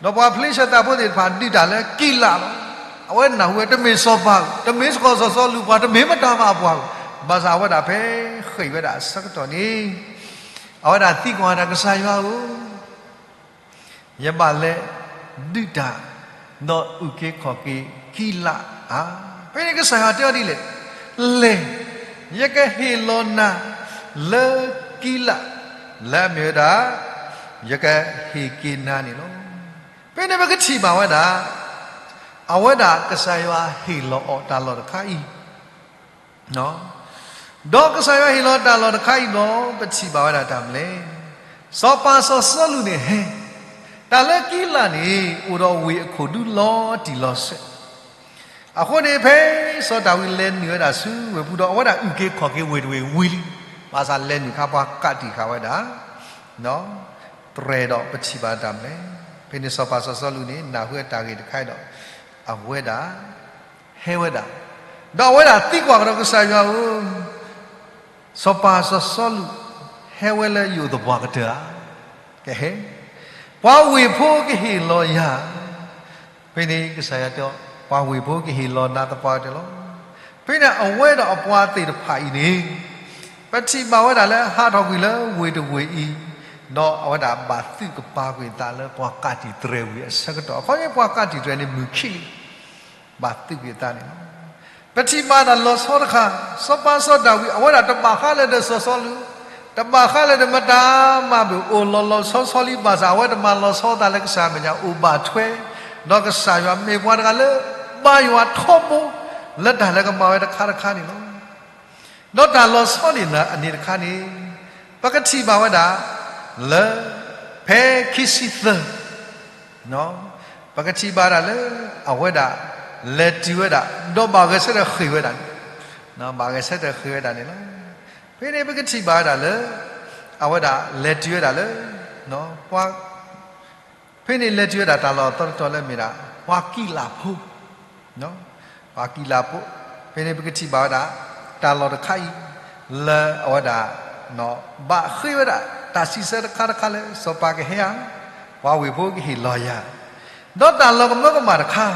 ဒီးပှၤဖလ့ၡသးဖိသ့ၣ်တဖၣ်ဒုးတၢ်လၢကံးလးလီၤ. အဝဲနၢ်ဟူဝဲတမ့ၢ်စီၤပၤဧိၤ, တမ့ၢ်စ့ၢ်ကီးစီၤစီလူးပှၤ, တမ့ၢ်မတၤမးအပှၤဧိၤ, ဘၣ်ဆၣ်အဝဲဒၣ်ဖဲဃ့ၢ်ဝဲဒၣ်အဆၢကတီၢ်န့ၣ် အဝဲဒၣ်သံကွၢ်ဝဲဒၣ်ကစၢ်ယွၤဧၢ ယဘၣ်လဲၤဒုးတၢ် ဒီးအုၣ်က့ၤခီၣ်က့ၤကံးလးဧါ. ဖဲန့ၣ်ကစၢ်ယွၤတဲအီၤဒ်လဲၣ်, လဲၤ, ယကဟ့ၣ်လီၤနၤလၢကံးလး, လၢအမ့ၢ်ဝဲဒၣ် ယကဟ့ၣ်က့ၤနၤန့ၣ်လီၤ. ဖဲန့ၣ်ပကထံၣ်ဘၣ်ဝဲဒၣ် အဝဲဒၣ်ကစၢ်ယွၤဟ့ၣ်လီၤအီၤတၢ်လီၢ်တခါအံၤ ဒီးကစၢ်ယွၤဟ့ၣ်လီၤတၢ်လီၢ်တခါအံၤဒီး ပထံၣ်ဘၣ်ဝဲဒၣ်တၢ်မနုၤလဲၣ်, စီၤပၤစီၤစီလူးန့ၣ်ဟဲ, တၢ်လၢကံးလးန့ၣ် အိၣ်ဒီးဝ့ၢ်အခိၣ်ဒူလီၤတံၢ်လီၤဆဲး, အဃိန့ၣ်ဖဲစီၤဒၤဝံးလဲၤနုာ်ဝဲဒၣ်ဆူဝ့ၢ်ပူၤဒီး အဝဲဒၣ်အုၣ်က့ၤခီၣ်က့ၤဝ့ၢ်တဝ့ၢ်ဝံၤလံ, ဘၣ်ဆၣ်လဲၤနုာ်ခါပှၤကးတံာ်ဃာ်ဝဲဒၣ် တြဲၤဒီးပထံၣ်ဘၣ်တၢ်မနုၤလဲၣ်, ဖဲန့ၣ်စီၤပၤစီၤစီလူးန့ၣ် နၢ်ဟူဝဲတၢ်ဂ့ၢ်တခါအံၤဒီး အဝဲဒၣ် ဟဲဝဲဒၣ်, ဒီးအဝဲဒၣ်သံကွၢ်ကဒီးကစၢ်ယွၤဧၢ, စီၤပၤစီၤစီလူး ဟဲဝဲလၢယအိၣ်သပှၢ်ကတၢၢ်ဧါ, ကဟဲ, ပှၤဝ့ၢ်ဖိကဟ့ၣ်လီၤယၤ, ဖဲန့ၣ်ကစၢ်ယွၤတဲအီၤ ပှၤဝ့ၢ်ဖိကဟ့ၣ်လီၤနၤသပှၢ်ကတၢၢ်လီၤ. ဖဲန့ၣ်အဝဲဒီးအပှၤသ့ၣ်တဖၣ်အံၤန့ၣ် ပထံၣ်ဘၣ်ဝဲဒၣ်လၢဟးထီၣ်ကွံာ်လၢဝ့ၢ်တဝ့ၢ်အံၤ, ဒီးအဝဲဒၣ်ဘၣ်သုးကပၤကွံာ်အသးလၢပှၤကးတံာ်တြဲၤဝံၤအဆၢကတီၢ်, အခီပညီပှၤကးတံာ်တြဲၤန့ၣ်မုၢ်ခံးလံ ဘၣ်သုးကွံာ်အသးန့ၣ်လီၤ. ပထံၣ်ဘၣ်တၢ်လီၤဆီတခါ, စီၤပၤစီၤဒၤဝံး အဝဲဒၣ်တဘၣ်ဃးလၢၤဒီးစီၤစီလူး, တဘၣ်ဃးလၢၤဒီးမတၤမးဘၣ်, အိၣ်လီၤလီၤဆီဆီလံ, ဘၣ်ဆၣ်အဝဲတမၤလီၤဆီအသးလၢကစၢ်အမဲာ်ညါ, အိၣ်ဘၣ်ထွဲ, ဒီးကစၢ်ယွၤမ့ၢ်ပှၤတဂၤလၢ ဘါယွၤထီဘိ လၢတၢ်လၢကမၤဝဲတခါတခါန့ၣ်လီၤ. ဒီးတၢ်လီၤဆီန့ၣ် အန့ၣ်တခါန့ၣ် ပကထံၣ်ဘၣ်ဝဲဒၣ် လၢ ဖဲခံဆံသၢ ပကထံၣ်ဘၣ်ဒၣ်လၢ အဝဲဒၣ် လဲၤတုၤဝဲဒၣ် ဒီးဘၣ်ဂဲၤဆၢထၢၣ်ဃ့ၢ်ဝဲဒၣ်န့ၣ်, ဘၣ်ဂဲၤဆၢထၢၣ်ဃ့ၢ်ဝဲဒၣ်န့ၣ်လီၤ. ဖဲန့ၣ်ပကထံၣ်ဘၣ်ဝဲဒၣ်လၢ အဝဲဒၣ်လဲၤတုၤဝဲဒၣ်လၢ ပှၤ ဖဲန့ၣ်လဲၤတုၤဝဲဒၣ်တၢ်လီၢ်အသီတတီၤလၢမ့ၢ်ဒၣ် ပှၤကံးလးဖိ, ပှၤကံးလးဖိ, ဖဲန့ၣ်ပကထံၣ်ဘၣ်ဝဲဒၣ် တၢ်လီၢ်တခါအံၤ လၢအဝဲဒၣ် ဘၣ်ဃ့ၢ်ဝဲဒၣ် တၢ်စံးဆၢတခါတခါလၢ စီၤပၤကဟဲဧါ, ပှၤဝ့ၢ်ဖိကဟ့ၣ်လီၤယၤ, ဒီးတၢ်လီၤကမၢကမၣ်တခါ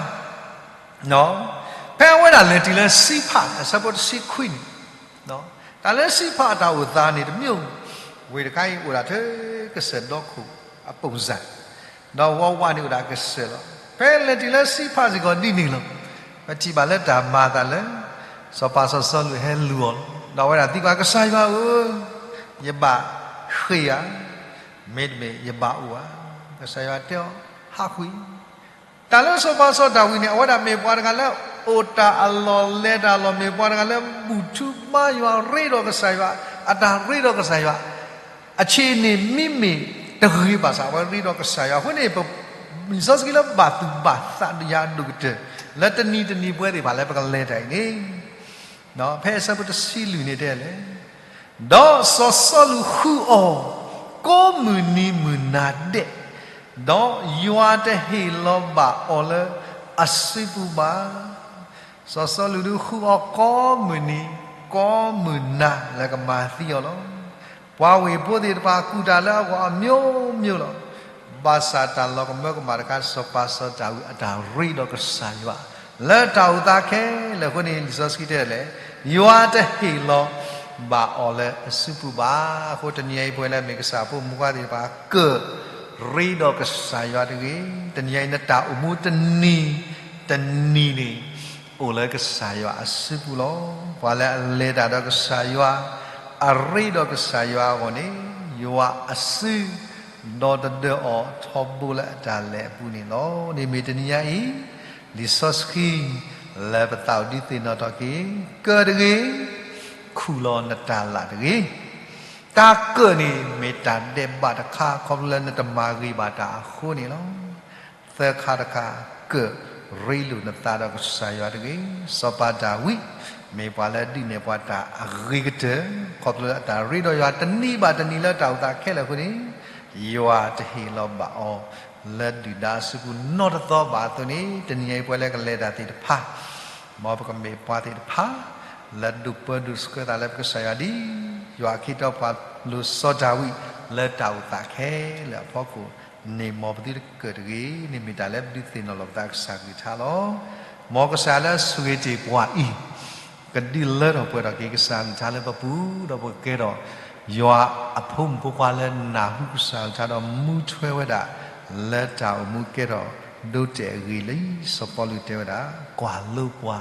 ဖဲအဝဲဒၣ်လဲၤတုၤလၢစံဖး အဆၢဖိတဆံခွံန့ၣ်, တၢ်လၢစံဖးအတၢ်အိၣ်သးန့ၣ်တမ့ၢ်, ဝ့ၢ်တခါအံၤအိၣ်ဒၣ်ထဲကစၢၢ်ဒီခိၣ်အပိၣ်စၢ်, ဒီးဝီဝးန့ၣ်အိၣ်ဒၣ်ကစၢၢ်လီၤ. ဖဲလဲၤတုၤလၢစံဖးစ့ၢ်ကီးဒ်န့ၣ်လီၤ. ပထံၣ်ဘၣ်လၢတၢ်မၤအသးလၢ စီၤပၤစီၤစီလူးဟဲလူၤအီၤလီၤ. ဒီးအဝဲဒၣ်သံကွၢ်ကစၢ်ယွၤဧၢ, ယဘၣ်ဃ့ၢ်ဧါ, မ့တမ့ၢ်ယဘၣ်အိၣ်ဧါ. ကစၢ်ယွၤတဲအီၤ ဟးဃုာ် တၢ်လၢစီၤပၤစီၤဒၤဝံးန့ၣ် အဝဲဒၣ်မ့ၢ်ပှၤတဂၤလၢ အိၣ်တၢ်အလီၢ်လဲၤတၢ်အလီၢ် မ့ၢ်ပှၤတဂၤလၢ ဘူၣ်ထူဘါယွၤ ရ့ဒီးကစၢ်ယွၤ, အတၢ်ရ့ဒီးကစၢ်ယွၤ, အဆံးန့ၣ်မ့မ့ၢ်တဂ့ၤဘၣ်ဆၣ် အဝဲရ့ဒီးကစၢ်ယွၤအဃိန့ၣ် လံာ်စီဆှံလၢဘၣ်သူၣ်ဘၣ်သးယၤအဒိၣ်ကတၢၢ် လၢတနံၤတနံၤပဝဲသ့ၣ်တဖၣ်လၢပကလဲၤတၢ်အံၤန့ၣ် ဖဲအဆၢဖိတဆံလွံၢ်န့ၣ်တဲလဲၣ် ဒီးစီၤစီလူးဃုအီၤ ကိးမုၢ်နံၤမုၢ်နၤဒဲး, ဒီးယွၤတဟ့ၣ်လီၤဘၣ်အီၤလၢအစုပူၤဘၣ်. စီၤစီလူးဒုးဃုအီၤကိးမုၢ်နံၤ ကိးမုၢ်နၤလၢကမၤသံအီၤလီၤ. ပှၤဝ့ၢ်ဖိသ့ၣ်တဖၣ်ကူၣ်တၢ်လၢအဂီၢ်အမျိုးမျိုးလီၤ. ဘၣ်ဆၣ်တၢ်လီၤကမၢကမၣ်တခါ စီၤပၤစီၤဒၤဝံးအတၢ်ရ့ဒီးကစၢ်ယွၤ လၢတၢ်အိၣ်သးခဲလၢာ်အဃိန့ၣ် လံာ်စီဆှံတဲဒ်လဲၣ်, ယွၤတဟ့ၣ်လီၤဘၣ်အီၤလၢအစုပူၤဘၣ်. အဃိတနံၤအံၤပဝဲလၢအမ့ၢ်ကစၢ်ဖိမုၣ်ခွါသ့ၣ်တဖၣ် ကရ့ဒီးကစၢ်ယွၤတဂ့ၤ. တနံၤအံၤနတၢ်အိၣ်မူတနံၤတနံၤန့ၣ် အိၣ်လၢကစၢ်ယွၤအစုပူၤလီၤ. ပှၤလၢအလဲၤတၢ်ဒီးကစၢ်ယွၤ အရ့ဒီးကစၢ်ယွၤအဂီၢ်န့ၣ် ယွၤအစု ဒီးတဒၢအီၤထီဘိလၢအတၢ်လဲၤအပူၤန့ၣ်လီၤ. န့ၣ်မ့ၢ်တနံၤညါအံၤ လံာ်စီဆှံ လၢပသးအိၣ်ဒုးသ့ၣ်နီၣ်ထီၣ်က့ၤ ကၢတဂ့ၤ, ခူၣ်လီၤနတၢ်လၢ်တဂ့ၤ. တၢ်ကၢၣ်န့ၣ်မ့ၢ်တၢ်ဒဲးဘးတခါ ခီဖျိလၢနတမၤဂ့ၤဘၣ်တၢ်အဃိန့ၣ်လီၤ. သၢခါတခါ, ကၢၣ်ရ့လိာ်နသးဒီးကစၢ်ယွၤတဂ့ၤ. စီၤပၤဒၤဝံး မ့ၢ်ပှၤလၢဒုးနဲၣ်ပှၤတၢ်အဂ့ၤကတၢၢ် ခီဖျိလၢအတၢ်ရ့ဒီးယွၤတနံၤဘၣ်တနံၤလၢတၢ်အိၣ်သးခဲလၢာ်အဃိန့ၣ်, ယွၤတဟ့ၣ်လီၤဘၣ်အီၤ လၢဒုၣ်ဒါအစုပူၤနီတသီဘၣ်အသိးန့ၣ်, တနံၤအံၤပဝဲလၢကလဲၤတၢ်သ့ၣ်တဖၣ် မ်ပကမ့ၢ်ပှၤသ့ၣ်တဖၣ် လၢဒိၣ်ပၢဒိၣ်ဆှၢသးလၢပကစၢ်ယွၤဒ် ယွၤအခ့အတီပှၤလိၤစီၤဒၤဝံး လၢတၢ်အိၣ်သးခဲလၢာ်အဖီခိၣ်န့ၣ် မ်ပသုတကၢၣ်တဂ့ၤန့ၣ် မ့ၢ်တၢ်လၢပဒုးသ့ၣ်နီၣ်လီၤပသးကစၢ်ကလုၢ်ကထါလီၤ. မ်ကစၢ်လၢဆိၣ်ဂ့ၤတ့ၢ်ပှၤအံၤ ကဒုးလၢထီၣ်ပှဲၤထီၣ်က့ၤကစၢ်ကလုၢ်ကထါလၢပပူၤ ဒီးပကကဲထီၣ် ယွၤအဖိမုၣ်ဖိခွါလၢနၢ်ဟူကစၢ်ကလုၢ်ကထါဒီးမူထွဲဝဲဒၣ် လၢတၢ်အိၣ်မူကဲထီၣ်ဒိတဲာ်အဂ့ၢ်လံ. စီၤပီလူးတဲဝဲဒၣ် ကွၢ်လိပှၤ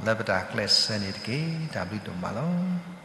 လၢပတၢ်ကျဲးစၢးန့ၣ်တက့ၢ်. တၢ်ဘျုးဒိၣ်မးလီၤ.